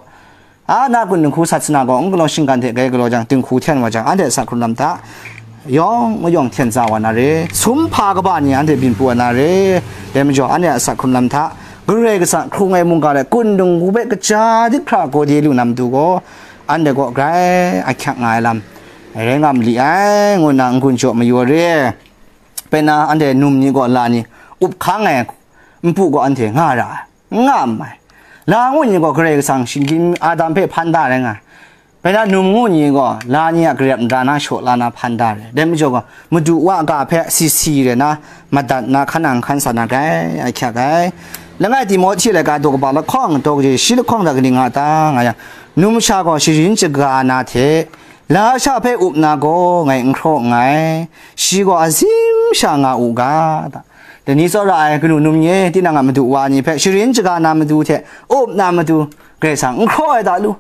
A na kun dinghku sat sana gaw, n galaw shinggan hte gai galaw jang, dinghku hten wa jang, anhte asak hkrun lam hta, yawng mayawng hten za wa na re, sum hpa kaba ni anhte byin pru wa na re, dai majaw, anhte asak hkrun lam hta, Karai Kasang hkrung ai mungga le kun dinghku hpe kaja dik hkra gaw de lu na matu gaw, anhte gaw grai ahkyak nga ai lam, rai nga ma li ai, ngu nna n-gun jaw mayu ai re. Bai na anhte num ni gaw la ni up hkang ai npu gaw anhte nga ra ai, n nga ai. La ngu ni gaw Karai Kasang shinggyim Adam hpe hpan da rai nga ai. Bai na num ngu ni gaw la ni a garep nra na shaw la na hpan da rai. Dai majaw gaw, Madu wa a ga hpe si si rai na, madat na, hkan nang hkan sa na grai ahkyak ai. Langai Timohti laika daw kaba lahkawng, daw kaji shi lahkawng hta kaning nga ta nga yang, numsha gaw sharin shaga na hte, la sha hpe up na gaw ngai n hkraw nngai, shi gaw azim sha nga u ga, ta. Dai ni tsawra ai kanu num ni e, tinang a madu wa ni hpe sharin shaga na matu hte up na matu Karai Kasang n hkraw ai ta lu?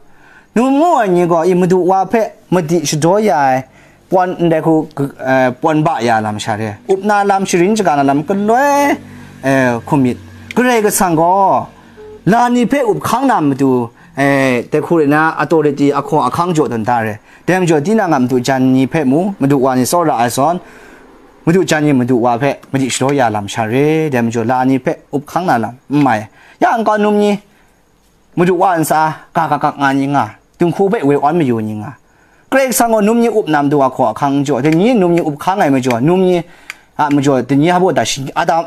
Num ngu ai ni gaw, i madu wa hpe madi shadaw ya ai, pawn ndai hku, eh, pawn ba ya lam sha re, up na lam, sharin shaga na lam galoi, eh, hkum myit. Karai Kasang gaw la ni hpe up hkang na matu, eh, dai hku rai na authority, ahkaw ahkang jaw tawn da re. Dai majaw, tinang a madu jan ni hpe mu, madu wa ni tsawra ai zawn, madu jan ni madu wa hpe madi shadaw ya lam sha re. Dai majaw, la ni hpe up hkang na lam n mai. Ya nkau num ni, madu wa ntsa ga ga gak nga ni nga, dinghku hpe woi awn mayu ni nga. Karai Kasang gaw num ni up na matu ahkaw ahkang n jaw, dai ni num ni up hkang ai majaw, num ni a majaw, dai ni hpa da shi, Adam,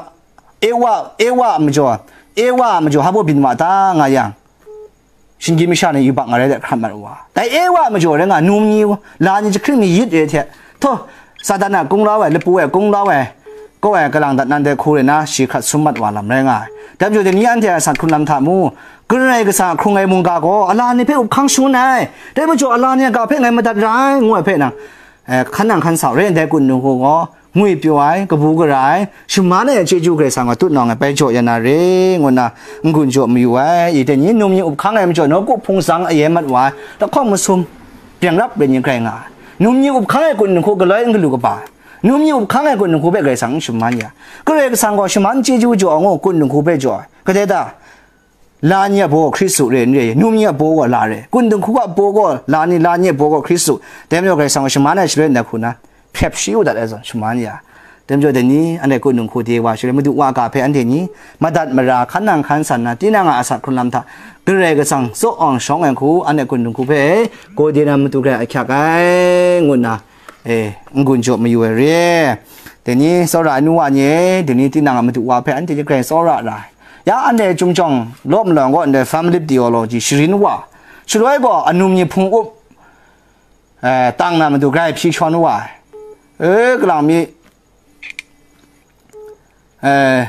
Ewa, Ewa a majaw, Ewa a majaw hpa byin wa ta nga yang, shinggyim masha ni yubak ngarai de hkrat mat wa. Dai Ewa a majaw rai nga, num ni, la ni jahkring ni yit re hte, htaw, Satan a kunglau ai, lapu ai kunglau ai, kaw ai kalang dat nan dai hku rai na, shi hkrat sum mat wa lam rai nga ai. Dai majaw, dai ni anhte a sat hkrun lam hta mu, Karai Kasang a hkrung ai mungga gaw, ala ni hpe up hkang shangun ai. Dai majaw, ala ni a ga hpe ngai madat ra ai, ngu ai hpe nang, eh, hkan nang hkan sa u re, ndai kun dinghku gaw, ngwi pyaw ai, kabu gara ai, shaman ai chyeju Karai Kasang gaw tutnawng e bai jaw ya na re, ngu nna n-gun jaw mayu ai. I dai ni num ni up hkang ai majaw, nawku hpung zang aye mat wa ai, lahkawng masum, byang rap rai ni grai nga ai. Num ni up hkang ai kun dinghku galoi n galu kaba ai. Num ni up hkang ai kun dinghku hpe Karai Kasang n shaman ya. Karai Kasang gaw shaman chyeju jaw ai ngu kun dinghku hpe jaw ai. Kadai ta? La ni a baw Hkristu re n re, num ni a baw gaw la re. Kun dinghku a baw gaw la ni, la ni a baw gaw Hkristu. Dai majaw Karai Kasang gaw shaman ai shaloi ndai hku na, hprep shi u dat ai zawn shaman ya. Dai majaw dai ni, anhte kun dinghku de wa shaloi, madu wa ga hpe anhte ni, madat mara, hkan nang hkan san na, tinang a asak hkrun lam hta, Karai Kasang tsaw awng shawng ai hku, anhte kun dinghku hpe, gaw de na matu grai ahkyak ai, ngu nna, e, n-gun jaw mayu ai re. Dai ni, tsawra ai nu wa ni e, dai ni tinang a madu wa hpe anhte ni grai tsawra ra ai. Ya anhte chyum jawng law malawng gaw ndai family theology sharin wa, shaloi gaw anum ni hpung up, eh, tang na matu grai hpyi shawn wa ai. E, kalang mi, eh,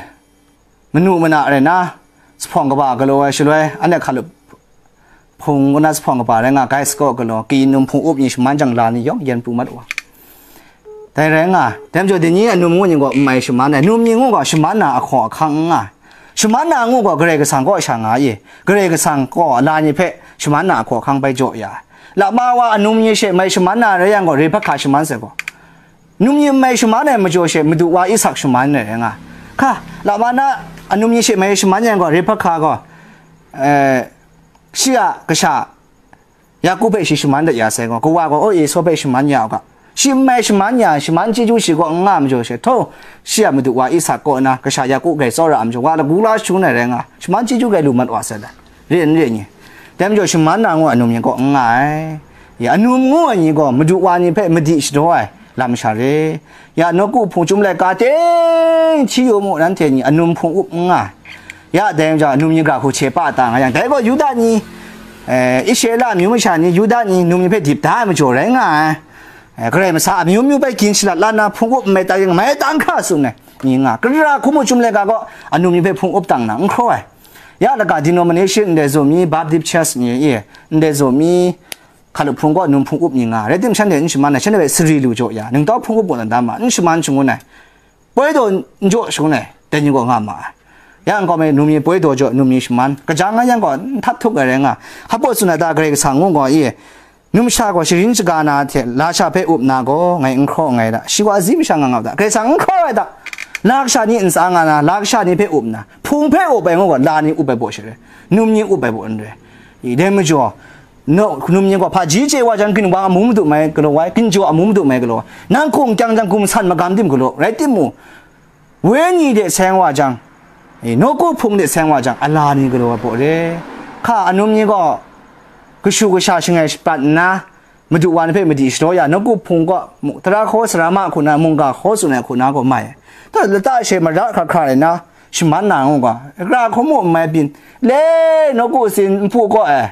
manu mana rai na, zuphpawng kaba galaw ai shaloi, anhte hkalup hpung kaw na zuphpawng kaba rai nga, gai sakaw galaw, kayin num hpung up ni shaman jang la ni yawng yen pru mat wa. Dai rai nga, dai majaw dai ni anum ngu ni gaw n mai shaman ai, num ni ngu gaw shaman na ahkaw ahkang n nga ai. Shaman na ngu gaw Karai Kasang kaw sha nga ye, Karai Kasang gaw la ni hpe shaman na ahkaw ahkang bai jaw ya ai. Lama wa anum ni she mai shaman na rai yang gaw, re hpahka shaman sai gaw, num ni mai shaman ai majaw she madu wa Isak shaman ai rai nga. Hka, lama na anum ni she mai shaman yang gaw, re hpahka gaw, eh, shi a kasha Yaku hpe shi shaman dat ya sai gaw, kawa gaw, o, Esau hpe shaman ya u ga. Shi n mai shaman ya, shaman chyeju shi kaw n nga majaw she, htaw, shi a madu wa Isak kaw na, kasha Yaku grai tsawra a majaw, wa lagu la shangun ai rai nga, shaman chyeju grai lu mat wa sai le. Re n re ni? Dai majaw shaman na ngu anum ni kaw n nga ai. Ya, anum ngu ai ni gaw, madu wa ni hpe madi shadaw ai lam sha re. Ya, nawku hpung chyum laika ting hti yu mu, nanhte ni anum hpung up n nga ai. Ya, dai majaw, anum ni ga hku hte pa ta nga yang, dai gaw Yuda ni, eh, Israela amyu masha ni, Yuda ni num ni hpe dip da ai majaw rai nga ai. Eh, Karai Masa amyu myu bai gin shalat la na, hpung up n mai ta yang, mai ta n hkra tsun ai. ni nga, gara hku mu Chyum laika gaw anum ni hpe hpung up tang na, n hkraw ai. Ya laka denomination ndai zaw mi, Baptist Church ni e, ndai zaw mi, hkalup hpung gaw num hpung up ni nga, rai tim, shanhte n shaman ai, shanhte hpe sari lu jaw ya, ningtau hpung up gaw na da ma, n shaman shangun ai, poi daw n jaw shangun ai, dai ni gaw nga ma ai. Ya nkau mi num ni poi daw jaw, num ni shaman, kaja nga yang gaw n htat htup ai rai nga. Hpa tsun ai ta, Karai Kasang ngu gaw e, numsha gaw sharin shaga na hte lasha hpe up na gaw, ngai n hkraw nngai da, shi gaw azi masha nga nga da, Karai Kasang n hkraw ai da, la kasha ni ntsa nga na, la kasha ni hpe up na, hpung hpe up ai ngu gaw, la ni up ai baw she rai, num ni up ai baw n rai. I dai majaw, no, num ni gaw hpaji chye wa jang, ginwang amu madu mai galaw ai, ginjaw amu madu mai galaw ai, nang hkum kyang jang, gumsan magam tim galaw, rai timung, wenyi de seng wa jang, e, nawku hpung de seng wa jang, ala ni galaw ai baw re. Hka anum ni gaw kashu kasha shangai shapat nna, madu wa ni hpe madi shadaw ya, nawku hpung gaw mu-, tara hkaw sara ma hku na, mungga hkaw tsun ai hku na gaw mai. Ta lata she mara hkra hkra ai na, shaman na ngu ga, gara hku mu n mai byin, le, nawku sin npu kaw ai,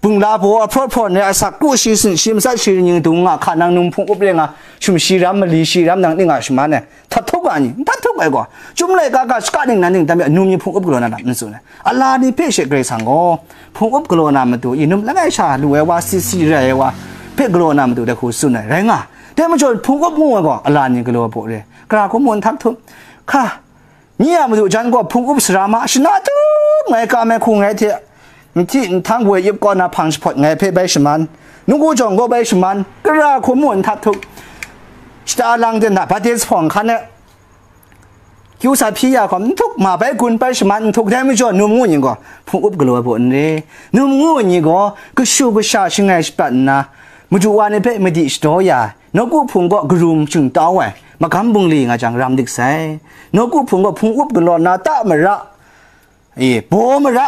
bungla baw ahpraw hprawn ai asak, kru shi sin shi matsat shi ning dung nga, hka nang num hpung up re nga, shum shi ram, mali shi ram nang ning nga shaman ai, htat htup ga ni, n htat htup ai gaw, Chyum laika ga shaka ning nan ning tam ya, num ni hpung up galaw na lam n tsun ai. Ala ni hpe she Karai Kasang gaw, hpung up galaw na matu, i num langai sha lu ai wa, si si rai ai wa hpe galaw na matu dai hku tsun ai, rai nga. Dai majaw hpung up ngu ai gaw, ala ni galaw ai baw re, gara hku mu n htat htup. Hka, Nye a madu jan gaw hpung up sara ma, shana tup ngai kam ai hku ngai hte, nhti nhtang woi yip kaw na hpang jahpawt ngai hpe bai shaman, nawku jawng gaw bai shaman, gara hku mu n htat htup, shata lang de na, bade jahpawng hkan e, kyu sa hpyi ya hkawm n htup, ma bai gun bai shaman n htup, dai majaw num ngu ni gaw hpung up galaw ai baw n re. Num ngu ni gaw kashu kasha shangai shapat nna, madu wa ni hpe madi shadaw ya, nawku hpung gaw karum shingtau ai magam bungli nga jang ram dik sai. Nawku hpung gaw hpung up galaw na ta mara, e, baw mara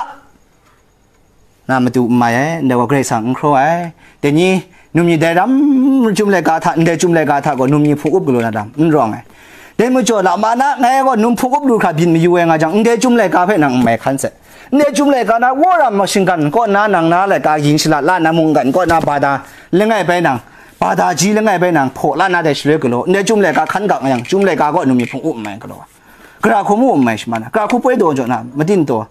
na matu n mai ai, ndai gaw Karai Kasang n hkraw ai. Dai ni, num ni dai ram Chyum laika hta, ndai Chyum laika hta gaw num ni hpung up galaw na ram n rawng ai. Dai majaw, lama na ngai gaw num hpung up lu hkra byin mayu ai nga jang, ndai Chyum laika hpe nang n mai hkan sai. Ndai Chyum laika na, Wora ma shinggan kaw na, nang na laika yin shalat la na, mungkan kaw na, bada langai bai nang, bada ji langai bai nang, hpaw la na dai shaloi galaw, ndai Chyum laika hkan ga nga yang, Chyum laika gaw num ni hpung up n mai galaw. Gara hku mu n mai shaman ai, gara hku poi daw jaw na, matin taw.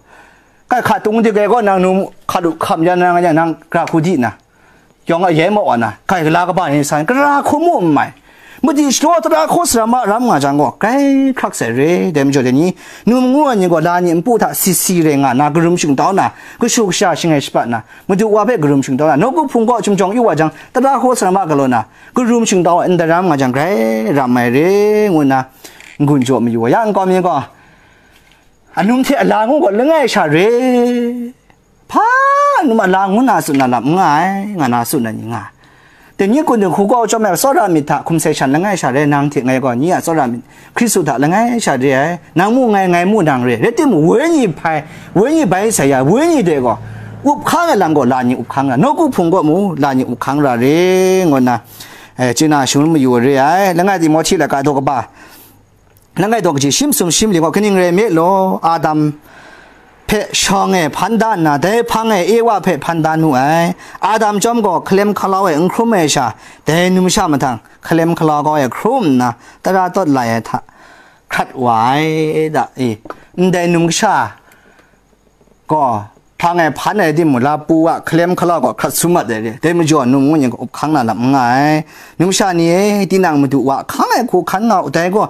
Kai hka tung dik ai gaw nang num hka lu hkam ya na nga yang, nang gara hku di na, yawng a yai mau wa na, kai gala kaba ni san, gara hku mu n mai. Madi shadaw tara hkaw sara ma ram nga jang gaw, grai hkrak sai re. Dai majaw dai ni, num ngu ai ni gaw la ni npu hta si si rai nga na, karum shingtau na, kashu kasha shangai shapat na, madu wa hpe karum shingtau na, nawku hpung gaw chyum jawng yu wa jang, tara hkaw sara ma galaw na, karum shingtau ai ndai ram nga jang, grai ram ai re, ngu nna n-gun jaw mayu wa yang, nkau mi gaw, anum hte ala ngu gaw langai sha re. Hpa anum ala ngu na tsun na lam n nga ai, nga na tsun ai ni nga. Dai ni kun dinghku kau chyawm ai tsawra myit hta hkum sai shan langai sha re, nang hte ngai gaw ni a tsawra myit, Hkristu hta langai sha re ai, nang mu ngai, ngai mu nang re, rai timung, wenyi hpai, wenyi bai sai ya, wenyi de gaw, up hkang ai lam gaw la ni up hkang ra, nawku hpung gaw mu, la ni up hkang ra re, ngu nna, eh, chye na shangun mayu re ai. Langai Timohti laika daw kaba, langai daw kaji shi masum shi mali gaw kaning rai nme law, Adam hpe shawng e hpan da nna, dai hpang e Ewa hpe hpan da nu ai. Adam chyawm gaw hkalem hkalau e n hkrum ai sha, dai numsha mahtang hkalem hkalau kau e hkrum nna, tara tawt lai ai hta hkrat wa ai da, e, ndai numsha gaw, hpang e hpan ai timung, lapu a hkalem hkalau gaw hkrat sum mat ai re. Dai majaw, num ngu ni gaw up hkang na lam n nga ai. Numsha ni e, tinang madu wa hkang ai hku hkan nga u, dai gaw,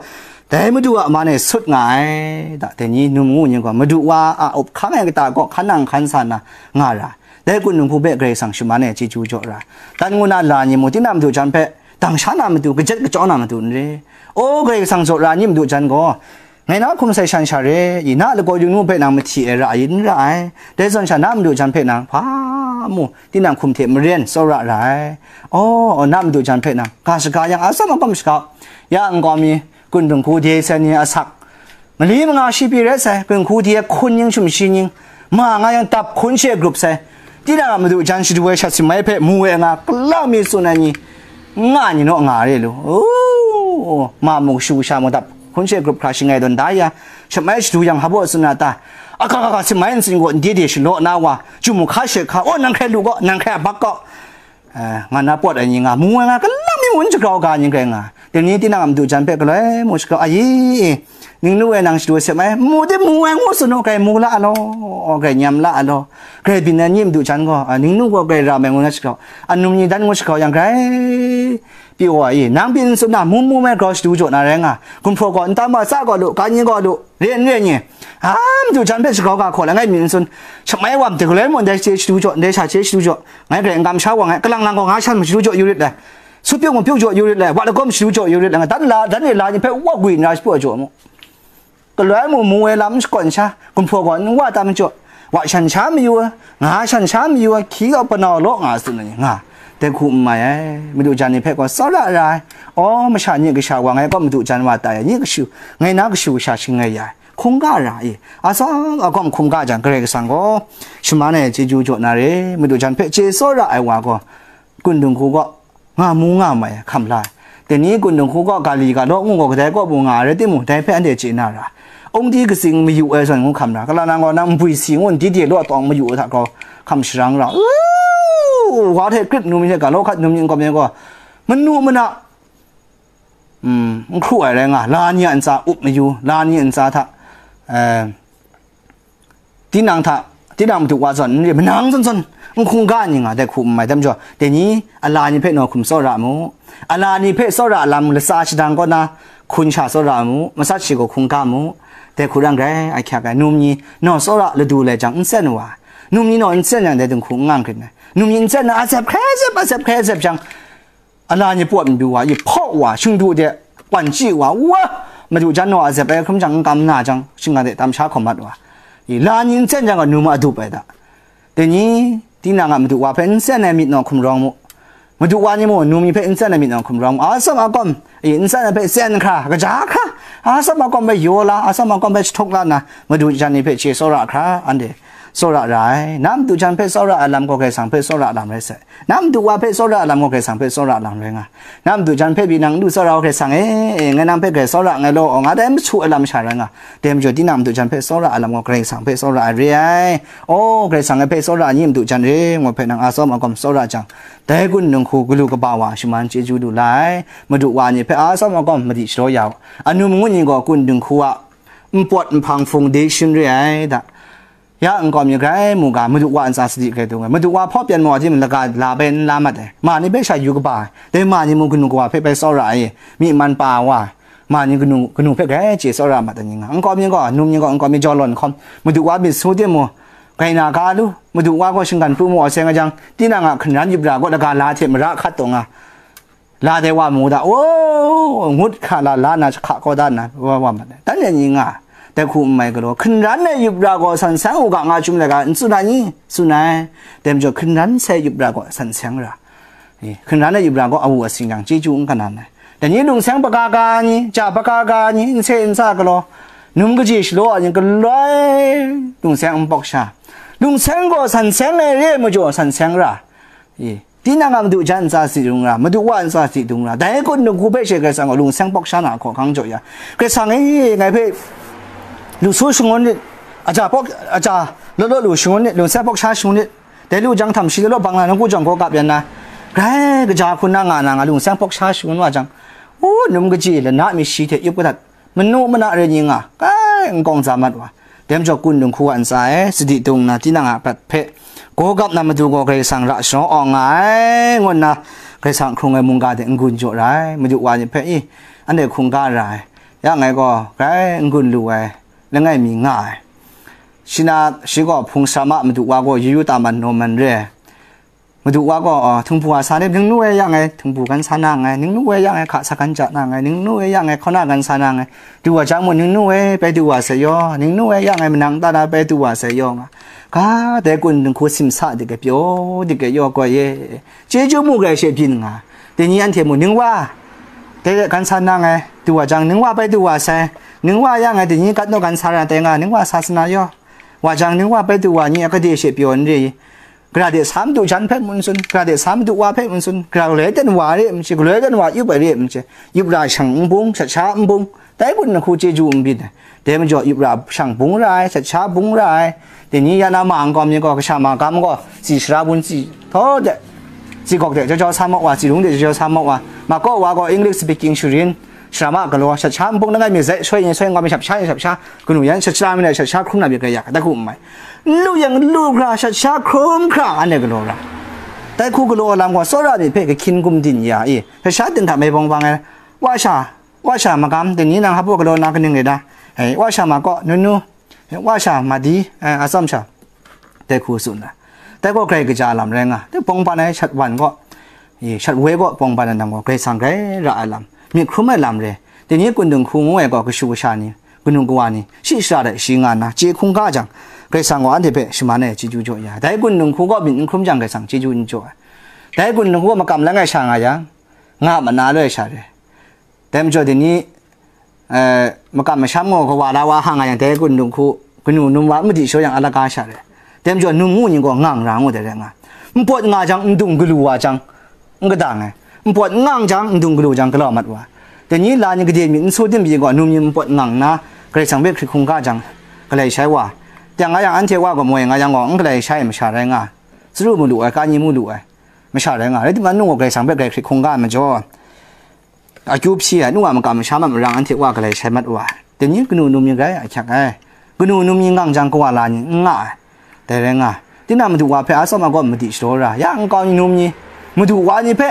dai madu a man e sut nga ai. Da, dai ni num ngu ni gaw, madu wa a up hkang ai kata gaw hkan nang hkan sa na nga ra. Dai kun dinghku hpe Karai Kasang shaman e chyeju jaw ra. Dan ngu na la ni mung, tinang madu jan hpe dang sha na matu, kajat kachyawng na matu n re. O, Karai Kasang jaw ra ni madu jan gaw, ngai na hkum sai shan sha re, i na lagaw yawng nu hpe nang mahti ai ra ai n ra ai. Dai zawn sha na madu jan hpe nang hpa mu, tinang hkum hte maren tsawra ra ai. O, na madu jan hpe nang ga shaga yang, atsam akam shaga, ya nkau mi, kun dinghku dai sai ni asak, mali manga shi pyi rai sai, kun dinghku dai hkun ning shumshi ning, ma nga yang dap hkun she grup sai, tinang a madu jan shadu ai shat simai hpe mu ai nga, kalang mi tsun ai ni, nga ni naw nga re lu. O, ma mung shu sha mung dap hkun she grup hkra shangai dawn da ya, shamai shadu yang hpa baw tsun na ta, aka ka ka simai ntsin gaw n de de shalaw na wa, chyu mu hka she hka, o, nang hkrai lu gaw, nang hkrai a bak gaw, eh, nga na pawt ai ni nga, mu ai nga, kalang mi mun jagrau ga ni grai nga. Dai ni tinang a madu jan hpe galoi mu shakau, ayi, ningnu e nang shadu sep ai, mu tim mu ai ngu tsun u, grai mu la a law, grai nyam la a law, grai byin ai ni madu jan gaw, a, ningnu gaw grai ram ai ngu na shakau, anum ni dan ngu shakau yang grai pyi wa i, nang byin tsun na, mu mu ai grau shadu jaw na rai nga, gumhpraw gaw nta ma tsa gaw lu, ka ni gaw lu, re n re ni, a, madu jan hpe shakau ga hkaw la ngai myit n tsun, shamai wa made galoi mu ndai hte shadu jaw, ndai sha hte shadu jaw, ngai grai n kam sha wa ngai, kalang lang gaw nga shan ma shadu jaw yu rit ai. Su pyuk mapyuk jaw yu rit lai, wa lagawm shadu jaw yu rit lai, dan la, dan e la ni hpe wa gwi nna shapyaw jaw mu. Galoi mu mu ai lam shakawn sha, gumhpraw gaw n wa tam jaw, wa shan sha mayu ai, nga shan sha mayu ai, hkyi gaw panau law nga tsun ai ni nga, dai hku n mai ai, madu jan ni hpe gaw tsawra ra ai, aw, masha nye kasha wa ngai gaw madu jan wa tai ai, nye kashu, ngai na kashu kasha shangai ya ai, hkungga ra ai, atsawm agawm hkungga jang Karai Kasang gaw shaman ai chyeju jaw na re, madu jan hpe chye tsawra ai wa gaw, Kundung hku gaw nga mu nga mai hkam la ai. Dai ni Kundung hku gaw ga li ga law ngu gaw kadai kaw bu nga ai rai timung, dai hpe anhte chye na ra. Ungdi katsing mayu ai zawn ngu hkam ra, kalang nang gaw nang nbwi si ngu n di de law tawng mayu ai hta grau hkam sharang ra. U, wa hte grip num hte ga law hkat num yin kawm yin gaw, manu mana, mm, n hkru ai rai nga, la ni a ntsa up mayu, la ni a ntsa hta, eh, tinang hta, tinang madu wa zawn n re, manang zawn zawn n hkungga ni nga, dai hku n mai, dai majaw, dai ni a la ni hpe nawhkum tsawra mu, a la ni hpe tsawra lam latsa shadang kaw na hkun sha tsawra mu, matsat shi gaw hkungga mu, dai hku rang grai ahkyak ai, num ni naw tsawra ladu lai jang n tsen wa, num ni naw n tsen jang dai dinghku n nga n hkrit ai, num ni n tsen na, a zep hkrai zep, a zep hkrai zep jang, a la ni pawt n du wa, i hpaw wa, shingdu de, kwan chyi wa, wa, madu jan naw a zep ai hkrum jang n kam na jang, shinggan de tam sha hkawm mat wa, i la ni n tsen jang gaw num a dup ai da. Dai ni, tinang a madu wa hpe n tsen ai myit naw hkum rawng mu. Madu wa ni mung, num ni hpe n tsen ai myit naw hkum rawng mu. Atsawm akawm, i n tsen ai hpe tsen hkra, kaja hkra, atsawm akawm hpe yaw la, atsawm akawm hpe jahtuk la nna, madu jan ni hpe chye tsawra hkra, anhte tsawra ra ai. Na madu jan hpe tsawra ai lam gaw Karai Kasang hpe tsawra lam rai sai. Na madu wa hpe tsawra ai lam gaw Karai Kasang hpe tsawra lam rai nga. Na madu jan hpe pyi nang n du tsawra u Karai Kasang e, e, ngai nang hpe grai tsawra nngai law, nga dai masu ai lam sha rai nga. Dai majaw tinang madu jan hpe tsawra ai lam gaw Karai Kasang hpe tsawra ai re ai. O, Karai Kasang e hpe tsawra ai ni madu jan re, ngu hpe nang atsawm agawm tsawra jang, dai Kundung hku galu kaba wa shaman chyeju lu la ai. Madu wa ni hpe atsawm agawm madi shadaw ya u. Anum ngut ni gaw Kundung hku a npawt nhpang foundation re ai da. Ya nkau mi grai mu ga, madu wa ntsa sadi grai dung ai. Madu wa hpaw pyan mu wa tim laga la bai n la mat ai. Ma ni bai sha yu kaba ai. Dai ma ni mung kanu kawa hpe bai tsawra ai. Myi man pa wa. Ma ni kanu, kanu hpe grai chye tsawra mat ai ni nga. Nkau mi gaw, num ni gaw, nkau mi jaw lawn hkawm. Madu wa myit su tim mu. Grai na ga lu. Madu wa gaw shinggan pru mu wa seng a jang, tinang a hkanran yup ra gaw laga la hte mara hkat taw nga. La dai wa mu da, o, ngut hkra la, la na jahka kau da nna, wa, wa mat ai. Dan e ni nga, dai hku n mai galaw, hkanran ai yup ra gaw san seng u ga nga chyum laika, n tsun ai ni? Tsun ai. Dai majaw, hkanran sai yup ra gaw san seng ra. E, hkanran ai yup ra gaw awu asing yang chyeju n kanan ai. Dai ni lungseng paka ga ni, ja paka ga ni, n se n sa galaw, num kaji shalaw ai ni galoi, lungseng n pawk sha. Lungseng gaw san seng ai re ai majaw san seng ra. E, tinang a madu jan ntsa si dung ra, madu wa ntsa si dung ra, dai kun nungku hpe she Karai Kasang gaw lungseng pawk sha na hkaw hkang jaw ya. Karai Kasang e, ngai hpe lu su shangun lit, aja pawk, aja law law lu shangun lit, lungseng pawk sha shangun lit, dai lu jang htam shi law law bang na nungku jawng gaw kap yan na, grai kaja hkun na nga na nga lungseng pawk sha shangun wa jang, u, num kaji lana mi shi hte yup kadat, manu mana re ni nga, kai, n kawng za mat wa. Dai majaw kun dung hku wa ntsa e, sadi dung nna, tinang a prat hpe, gaw gap na madu gaw Karai Kasang ra shanaw awng nga ai, ngu nna, Karai Kasang hkrung ai mungga de n-gun jaw ra ai, madu wa ni hpe i, anhte hkungga ra ai, ya ngai gaw, grai n-gun lu ai, langai mi nga ai. Shi na, shi gaw hpung sara ma madu wa gaw yu yu ta man naw man re ai. Madu wa gaw, a, htingbu a sa ni, ningnu e ya ngai htingbu gan sa na nngai, ningnu e ya ngai hka sa gan ja na nngai, ningnu e ya ngai hkauna gan sa na nngai, du wa jang mung, ningnu e bai du wa sai yaw, ningnu e ya ngai manang ta na bai du wa sai yaw nga, ga dai kun dinghku simsa dik e pyaw dik e yaw gaw ye, chyeju mu grai she byin nga, dai ni anhte mung, ning wa, dai gan sa na nngai, du wa jang, ning wa bai du wa sai, ning wa ya ngai dai ni gat naw gan sa ra tai nga, ning wa sa sa na yaw, wa jang, ning wa bai du wa ni a gade she pyaw n re i, Gara de sa madu jan hpe mun sun, gara de sa madu wa hpe mun sun, gara galoi ten wa re ai mache, galoi ten wa yup ai re ai mache, yup ra shang n bung, shat sha n bung, dai kun na hku chyeju n byin ai. Dai majaw yup ra shang bung ra ai, shat sha bung ra ai. Dai ni ya na ma nkau mi gaw, kasha ma gam gaw, tsi sara bun tsi htaw de, tsi gawk de jau jau sa mat wa, tsi rung de jau jau sa mat wa, Ma kaw wa gaw English speaking sharin, sharama galaw, shat sha npung langai mi zai, soi yin soi, ngawm mi shap sha yin shap sha, kanu yan shat sha mi na shat sha hkrum na mi grai ya, da hku n mai. N lu yang n lu hkra, shat sha hkrum hkra, anhte galaw ra. Dai hku galaw lam gaw, tsawra myit hpe kahkyin gumdin ya i, shat sha din hta mai bawng bang ai, wa sha, wa sha magam, dai ni nang hpa galaw na kaning rai da? Hei, wa sha ma kaw, nu nu, wa sha ma di, eh, atsam sha. Dai hku tsun ai. Dai gaw grai kaja lam rai nga. Dai bawng ban ai shat wan gaw, e, shat woi gaw bawng ban ai lam gaw, Karai Kasang grai ra ai lam, myit hkrum ai lam re. Dai ni Kundung hku ngu ai gaw, kashu kasha ni, kanu kawa ni, shi shara hta shi nga nna, chye hkungga jang, Karai Kasang gaw anhte hpe shaman ai chyeju jaw ya. Dai Kundung hku gaw myit n hkrum jang, Karai Kasang chyeju n jaw ai. Dai Kundung hku gaw makam langai sha nga yang, nga mana loi sha re. Dai majaw, dai ni, eh, makam masham gaw kawa la wa hang nga yang, dai Kundung hku kanu num wa madi shaw yang, alaga sha re. Dai majaw, num ngu ni gaw ngang ra ngu dai rai nga. Npawt nga jang, ndung galu wa jang, n kadang ai. Npawt ngang jang, ndung galu jang, galau mat wa. Dai ni la ni gade mi n su din pyi gaw, num ni npawt ngang nna, Karai Kasang hpe hkrit hkungga jang, galai shai wa. Teng nga yang, anhte wa gaw moi nga yang gaw, n galai shai ai masha rai nga. Tsaru mu lu ai, ka ni mu lu ai masha rai nga. Rai timung, nung gaw Karai Kasang hpe grai hkrit hkungga ai majaw, akyu hpyi ai, nu a makam masham a marang anhte wa galai shai mat wa ai. Dai ni kanu num ni grai ahkyak ai. Kanu num ni ngang jang, kawa la ni n nga ai. Dai rai nga, tinang madu wa hpe a tsawm a gaw madi shadaw ra, ya nkau ni num ni, madu wa ni hpe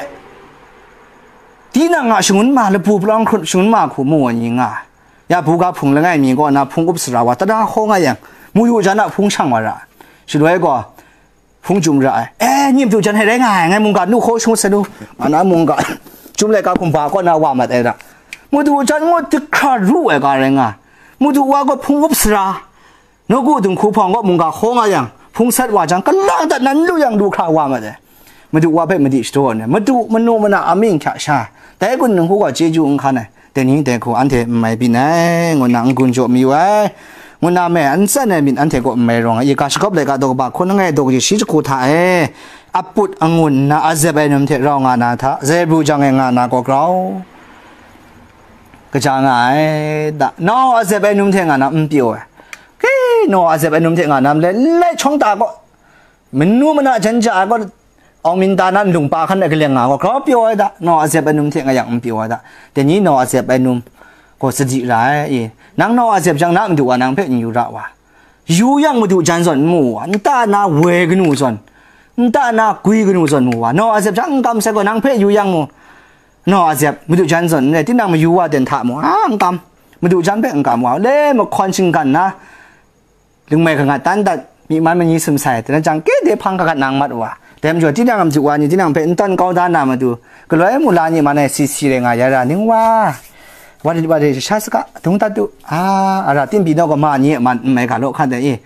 tinang a shangun ma, lapu palawng hkrut shangun ma hku mu ai ni nga ai. Ya buga hpung langai mi kaw na hpung up sara wa, tada hkaw nga yang, madu jan a hpung shang wa ra ai. Shaloi gaw, hpung chyum ra ai. E, ni madu jan hte rai nga ai, ngai mungga nu hkaw shangut sai nu, nga na mungga, chyum laika hkumba kaw na wa mat ai ra. Madu jan ngut dihkra ru ai ga rai nga ai. Madu wa gaw hpung up sara, nawku dinghku hpawng gaw mungga hkaw nga yang, hpung sat wa jang, kalang dat na n lu yang, lu hkra wa mat ai. Madu wa hpe madi shadaw ai, madu manu mana amying hkya sha, dai Kundung hku gaw chyeju n hkan ai. Dai ni dai hku anhte n mai byin ai, ngu nna n-gun jaw mayu ai, ngu nna me n tsan ai myit anhte kaw n mai rawng ai. I ga shagawp laika daw kaba hkun langai daw kaji shi jahku hta e, aput angun nna azep ai num hte rau nga na hta, zai bru jang e nga na gaw grau kaja nga ai da, nau azep ai num hte nga na n pyaw ai. Ke, nau azep ai num hte nga na, malai lai shawng ta gaw, manu mana jan ja ai gaw, awng minta na nlung pa hkan ai kaleng nga gaw, grau pyaw ai da, nau azep ai num hte nga yang n pyaw ai da. Dai ni nau azep ai num gaw sadi ra ai, e, nang nau azep jang, na madu wa nang hpe n yu ra wa. Yu yang madu jan zawn n mu wa, nta na woi kanu zawn, nta na gwi kanu zawn mu wa, nau azep jang n kam sai gaw, nang hpe yu yang mu, nau azep madu jan zawn n rai, tinang mayu wa den hta mu, a, n kam, madu jan hpe n kam wa, le mahkawn shinggan na, lingmai kangat tan dat, myi man manyi sum sai, dai jang, ke de hpang kagat nang mat wa. Dai majaw, tinang a madu wa ni, tinang hpe n tawn kau da na matu, galoi mu la ni man ai si si rai nga ya ra, ning wa, wa rit wa rit sha saga, dung dat du, a, a ra, tim pyi naw gaw, ma ni a man n mai ga law hkat ai, e,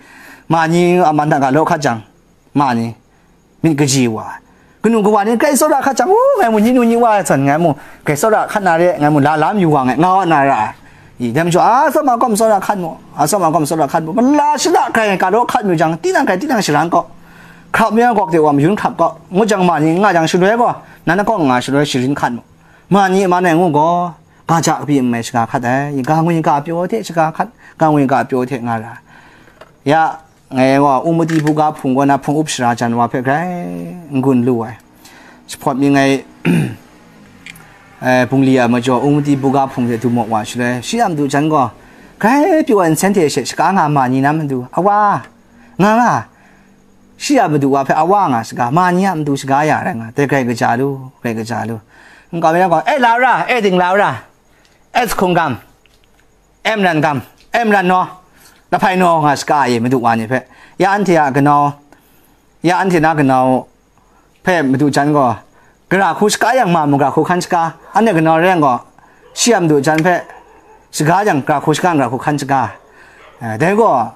ma ni a man hta ga law hkat jang, ma ni myit kaji wa ai. Kanu kawa ni grai tsawra hkat jang, u, ngai mu, ni nu ni wa ai zawn, ngai mu, grai tsawra hkat na re, ngai mu, la lam yu wa ngai, nga wa na ra ai. I, dai majaw, a tsawm a gaw matsawra hkat mu, a tsawm a gaw matsawra hkat mu, mala shada grai ga law hkat mu jang, tinang grai tinang sharan gaw, hkrap mi a gawk de wa mayun hkrap gaw, ngut jang ma ni nga jang shaloi gaw, nan a gaw nga shaloi sharin hkat mu. Ma ni a man e ngu gaw, ga ja kabi n mai shaga hkat ai, i ga ngwi ga pyaw hte shaga hkat, ga ngwi ga pyaw hte nga ra ai. Ya, ngai gaw, Umati buga hpung kaw na hpung up sara jan wa hpe grai n-gun lu ai. Jahpawt mi ngai, eh, bungli a majaw, Umati buga hpung hte du maw wa shaloi, shi a madu jan gaw, grai pyaw ai nsen hte she shaga nga ma ni na matu, awa, nga nga, shi a madu wa hpe awa nga shaga, ma ni a matu shaga ya rai nga, dai grai kaja lu, grai kaja lu. Nkau mi na gaw, e, la ra, e, ding la ra, e, hkung gam, e, maran gam, e, maran naw, lahpai naw nga shaga ai, madu wa ni hpe. Ya anhte a kanau, ya anhte na kanau hpe madu jan gaw, gara hku shaga yang ma mu, gara hku hkan shaga, anhte kanau rai yang gaw, shi a madu jan hpe shaga yang, gara hku shaga, gara hku hkan shaga. Eh, dai gaw,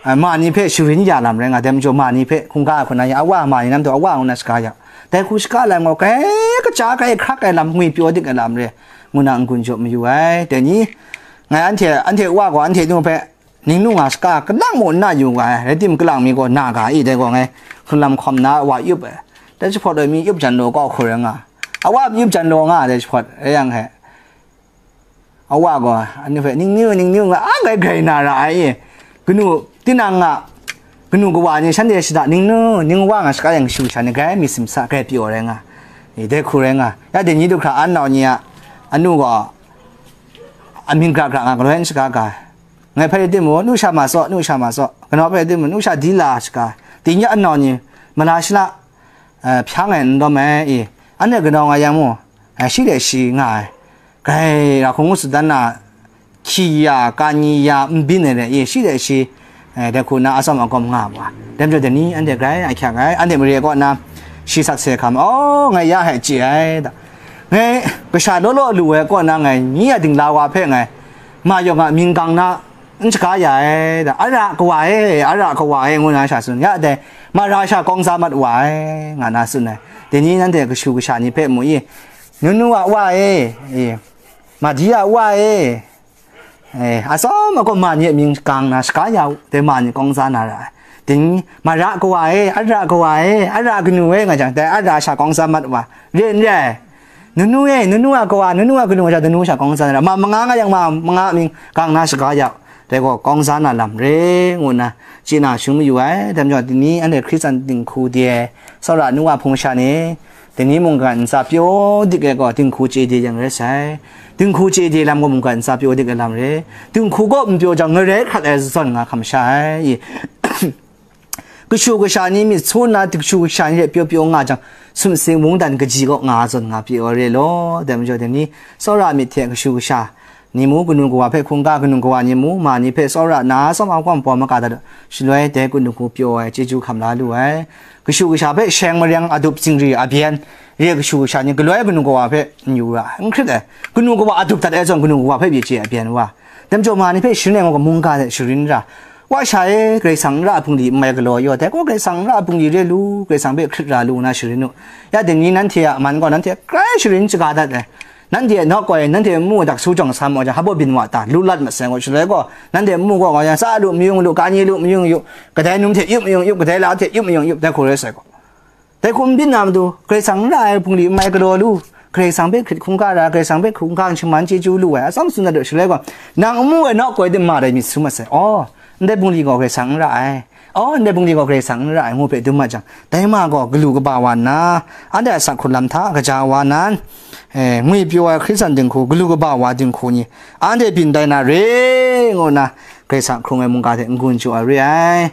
eh, ma ni hpe sharin ya lam rai nga, dai majaw ma ni hpe hkungga ai hku na ya, awa ma ni nam taw awa ngu na shaga ya. Dai hku shaga lam gaw, grai kaja, grai hkrak ai lam, ngwi pyaw dik ai lam re, ngu na n-gun jaw mayu ai. Dai ni, ngai anhte, anhte wa gaw, anhte nu hpe, ningnu nga shaga, kalang mu nna yu ga ai, rai tim, kalang mi gaw na ga i, dai gaw ngai, hkrun lam hkawm na wa yup ai. Dai jahpawt ai mi yup jan law kau hkru rai nga, awa mi yup jan law nga, dai jahpawt, rai yang hte, awa gaw, anhte hpe, ningnu, ningnu nga, a, grai grai na ra ai i, kanu, tinang nga, kanu kawa ni shanhte shada, ningnu, ning wa nga shaga yang shu sha ni, grai mi simsa, grai pyaw rai nga. Ni dai hku rai nga. Ya dai ni du hkra an nau ni a anu gaw amying gara gara nga galoi n shaga ga ai. Ngai hpe rai timung, nu sha ma saw, nu sha ma saw, kanau hpe rai timung, nu sha di la shaga ai. Dai ni a nau ni mala shila, eh, hpyang ai n dawm ai i, anhte kanau nga yang mung, eh, shi de shi nga ai. Grai ra hkung ngu sut dan na, hkyi ya, kani ya, n byin ai re i, shi de shi, eh, dai hku na atsawm agawm nga ai wa. Dai majaw dai ni anhte grai ahkyak ai, anhte mare kaw na shi sakse hkam, aw, ngai ya hpe chye ai, da. Ngai kasha law law lu ai kaw na ngai, ni a dingla wa hpe ngai, ma yawng a mying gang na, n shaga ya ai, da. Ara kawa e, ara kawa e, ngu na sha tsun, ya dai, mara sha kawng sa mat wa ai, nga na tsun ai. Dai ni nanhte kashu kasha ni hpe mu i, nunu a wa e, e, madi a wa e, e, atsawm agaw ma ni a mying gang na shaga ya u, dai ma ni kawng sa na ra ai. Dai ni, mara kawa e, ara kawa e, ara kanu e, nga jang, dai ara sha kawng sa mat wa, re n re ai. Nunu e, nunu a kawa, nunu a kanu sha, nunu sha kawng sa na ra, ma manga nga yang ma manga mying gang na shaga ya u, dai gaw kawng sa na lam re, ngu nna chye na shun mayu ai. Dai majaw, dai ni anhte Hkristan dinghku de ai tsawra nu wa hpung sha ni, dai ni mungkan ntsa pyaw dik ai gaw dinghku chye de yang rai sai. Dinghku chye de lam gaw mungkan ntsa pyaw dik ai lam re. Dinghku gaw n pyaw jang, ngarai hkrat ai zawn nga hkam sha ai. Kashu kasha ni myit su nna, kashu kasha ni hte pyaw pyaw nga jang, sumsing mungdan kaji kaw nga zawn nga pyi ai re law. Dai majaw, dai ni tsawra myit hte kashu kasha ni mu, kanu kawa hpe hkungga, kanu kawa ni mu, ma ni hpe tsawra na, tsawm a kawm pawm maka dat u, shaloi dai kanu hku pyaw ai chyeju hkam la lu ai. Kashu kasha hpe sheng mareng adup zingri abyen re ai kashu kasha ni galoi kanu kawa hpe n yu ra ai, n hkrit ai. Kanu kawa adup dat ai zawn, kanu kawa hpe byi chye abyen wa. Dai majaw, ma ni hpe sharin ai ngu ga, mungga hte sharin ra. Wa sha e, Karai Kasang n ra ai hpungli n mai galaw yaw, dai gaw Karai Kasang n ra ai hpungli re lu, Karai Kasang hpe hkrit ra lu nna sharin u. Ya dai ni nanhte a man gaw nanhte grai sharin shaga dat ai. Nanhte a nawk koi, nanhte nmu dak su jawng sa maw jang, hpa baw byin wa ta, lu lat maseng gaw, shaloi gaw, nanhte nmu gaw, gaw yang, tsa lu mayung lu, kani lu mayung yu, kadai num hte yup mayung yup, kadai la hte yup mayung yup, dai hku rai sai gaw. Dai hku n byin na matu, Karai Kasang n ra ai hpungli n mai galaw lu, Karai Kasang hpe hkrit hkungga ra, Karai Kasang hpe hkungga n shaman chyeju lu ai, atsawm tsun dat u, shaloi gaw, nang n mu ai nawk koi de ma dai myit su mat sai. Aw, ndai hpungli gaw Karai Kasang n ra ai. Aw, ndai hpungli gaw Karai Kasang n ra ai, ngu hpe dum mat jang, dai ma gaw galu kaba wa nna, anhte a asak hkrun lam hta kaja wa nan, eh, ngwi pyaw ai Hkristan dinghku, galu kaba wa dinghku ni, anhte byin tai na re, ngu nna, Karai Kasang hkrung ai mungga hte n-gun jaw ai re ai.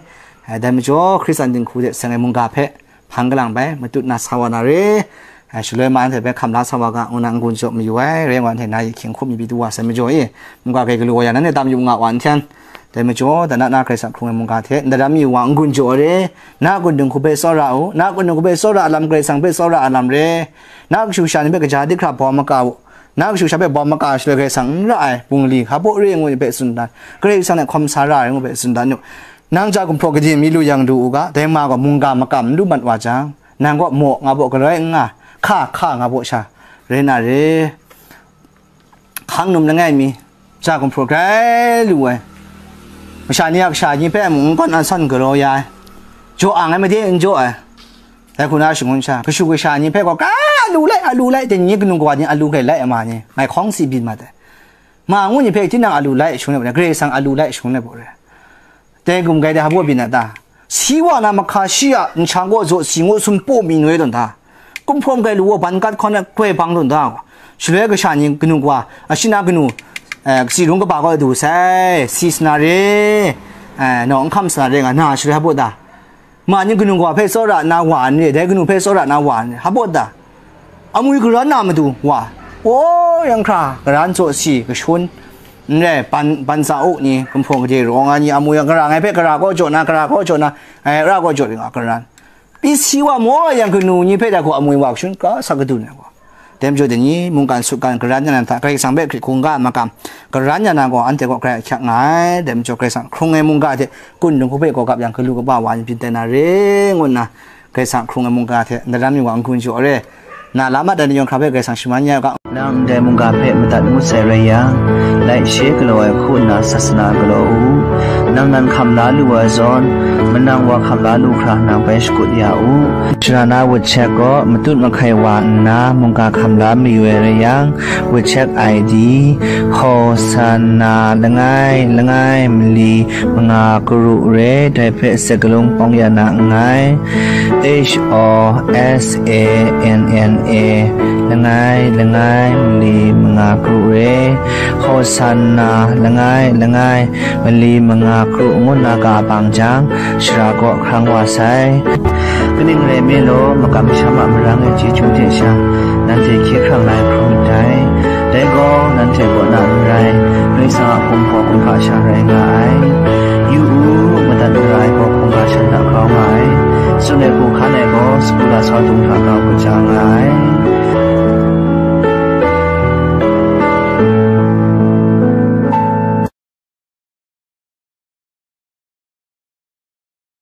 Eh, dai majaw, Hkristan dinghku hte seng ai mungga hpe, hpang kalang bai, matut na sa wa na re. Ai, shaloi ma anhte hpe hkam la sa wa ga, ngu na n-gun jaw mayu ai, rai wa anhte na yahkying hkum mi pyi du wa sai majaw e, mungga hkrai galu wa yang, nanhte tam yu nga wa nhten. Dai majaw, dana na Karai Kasang hkrung ai mungga hte, n daram yu wa n-gun jaw re, na kundung hku hpe tsawra u, na kundung hku hpe tsawra a lam, Karai Kasang hpe tsawra a lam re, na kashu kasha ni hpe kaja dik hkra bawm maka u, na kashu kasha hpe bawm maka shaloi Karai Kasang n ra ai, bungli, hpa baw re ngu ni hpe tsun dan, Karai Kasang hte hkawm sa ra ai ngu hpe tsun dan u. Nang ja gumhpraw gade mi lu yang du u ga, dai ma gaw mungga makam n lu mat wa jang, nang gaw maw nga baw galoi n nga, hka hka nga baw sha, rai na re. Hkang num langai mi, ja gumhpraw grai lu ai, masha ni a kasha ni hpe mung n gawn an san galaw ya ai, jaw ang ai made n jaw ai, dai hku na shangun sha, kashu kasha ni hpe gaw grai a lu lai, a lu lai, dai ni kanu kawa ni a lu hkrai lai ai ma ni, ngai hkawng si byin mat ai. Ma ngu ni hpe tinang a lu lai shangun ai, Karai Kasang a lu lai shangun ai baw re. Dai gum gai dai hpa baw byin na ta? Si wa na mahka shi a nshang gaw zaw si ngu sum paw mi noi tawn ta? Kumhpawm gai lu wa ban kat hkawn ai koi bang tawn ta? Shaloi kasha ni kanu kawa, a shi na kanu, eh, kasi rung kaba gaw du sai, si sa na re, eh, naw n hkam sa na re nga na shaloi hpa baw ta? Ma ni kanu kawa hpe tsawra nna wa n re, dai kanu hpe tsawra nna wa n re, hpa baw ta? Amwi karan na matu wa, o, yang hkra, karan tsaw si, kashun, n rai, ban, ban tsa u ni, gumhpraw gade rawng ai ni, amwi yang gara ngai hpe gara kaw jaw na, gara kaw jaw na, ngai ra kaw jaw ring a karan. Pyi si wa maw yang kanu ni hpe dai hku amwi wa kashun kra sa kadun ai gaw. Dai majaw dai ni, mungkan sutgan karan ya na hta, Karai Kasang hpe hkrit hkungga makam karan ya na gaw, anhte gaw grai ahkyak nga ai. Dai majaw Karai Kasang hkrung ai mungga hte, kundung hku hpe gaw gap yang galu kaba wa ni byin tai na re, ngu nna, Karai Kasang hkrung ai mungga hte, n daram mi wa n-gun jaw re. Na la mat ai ni yawng hkra hpe Karai Kasang shaman ya u ga. Nang ndai mungga hpe madat ngut sai rai yang, laishe galaw ai hku nna sasana galaw u. Nang nan hkam la lu ai zawn, manang wa hkam la lu hkra nang bai shakut ya u. Sara na WeChat gaw matut mahkai wa nna mungga hkam la mayu ai rai yang, WeChat I D, Hosanna langai, langai, mali, manga, karu re, dai hpe sek galung pawng ya na nngai. H O S A N N A, langai, langai, mali manga kru re. Hosanna, langai, langai, mali manga kru ngu nna ga bang jang, shara kaw hkrang wa sai. Kaning rai nme law, makam masham a marang ai chyeju hte sha, nanhte hkye hkrang na ai hkrum ndai. Dai gaw, nanhte kaw na n rai, Karai Kasang a hpung hpaw hkungga sha rai nga ai. Yu u, madat mara ai gaw hkungga shan hta grau nga ai. Tsun ai hku hkan ai gaw, sagu lasau dung hta grau kaja nga ai.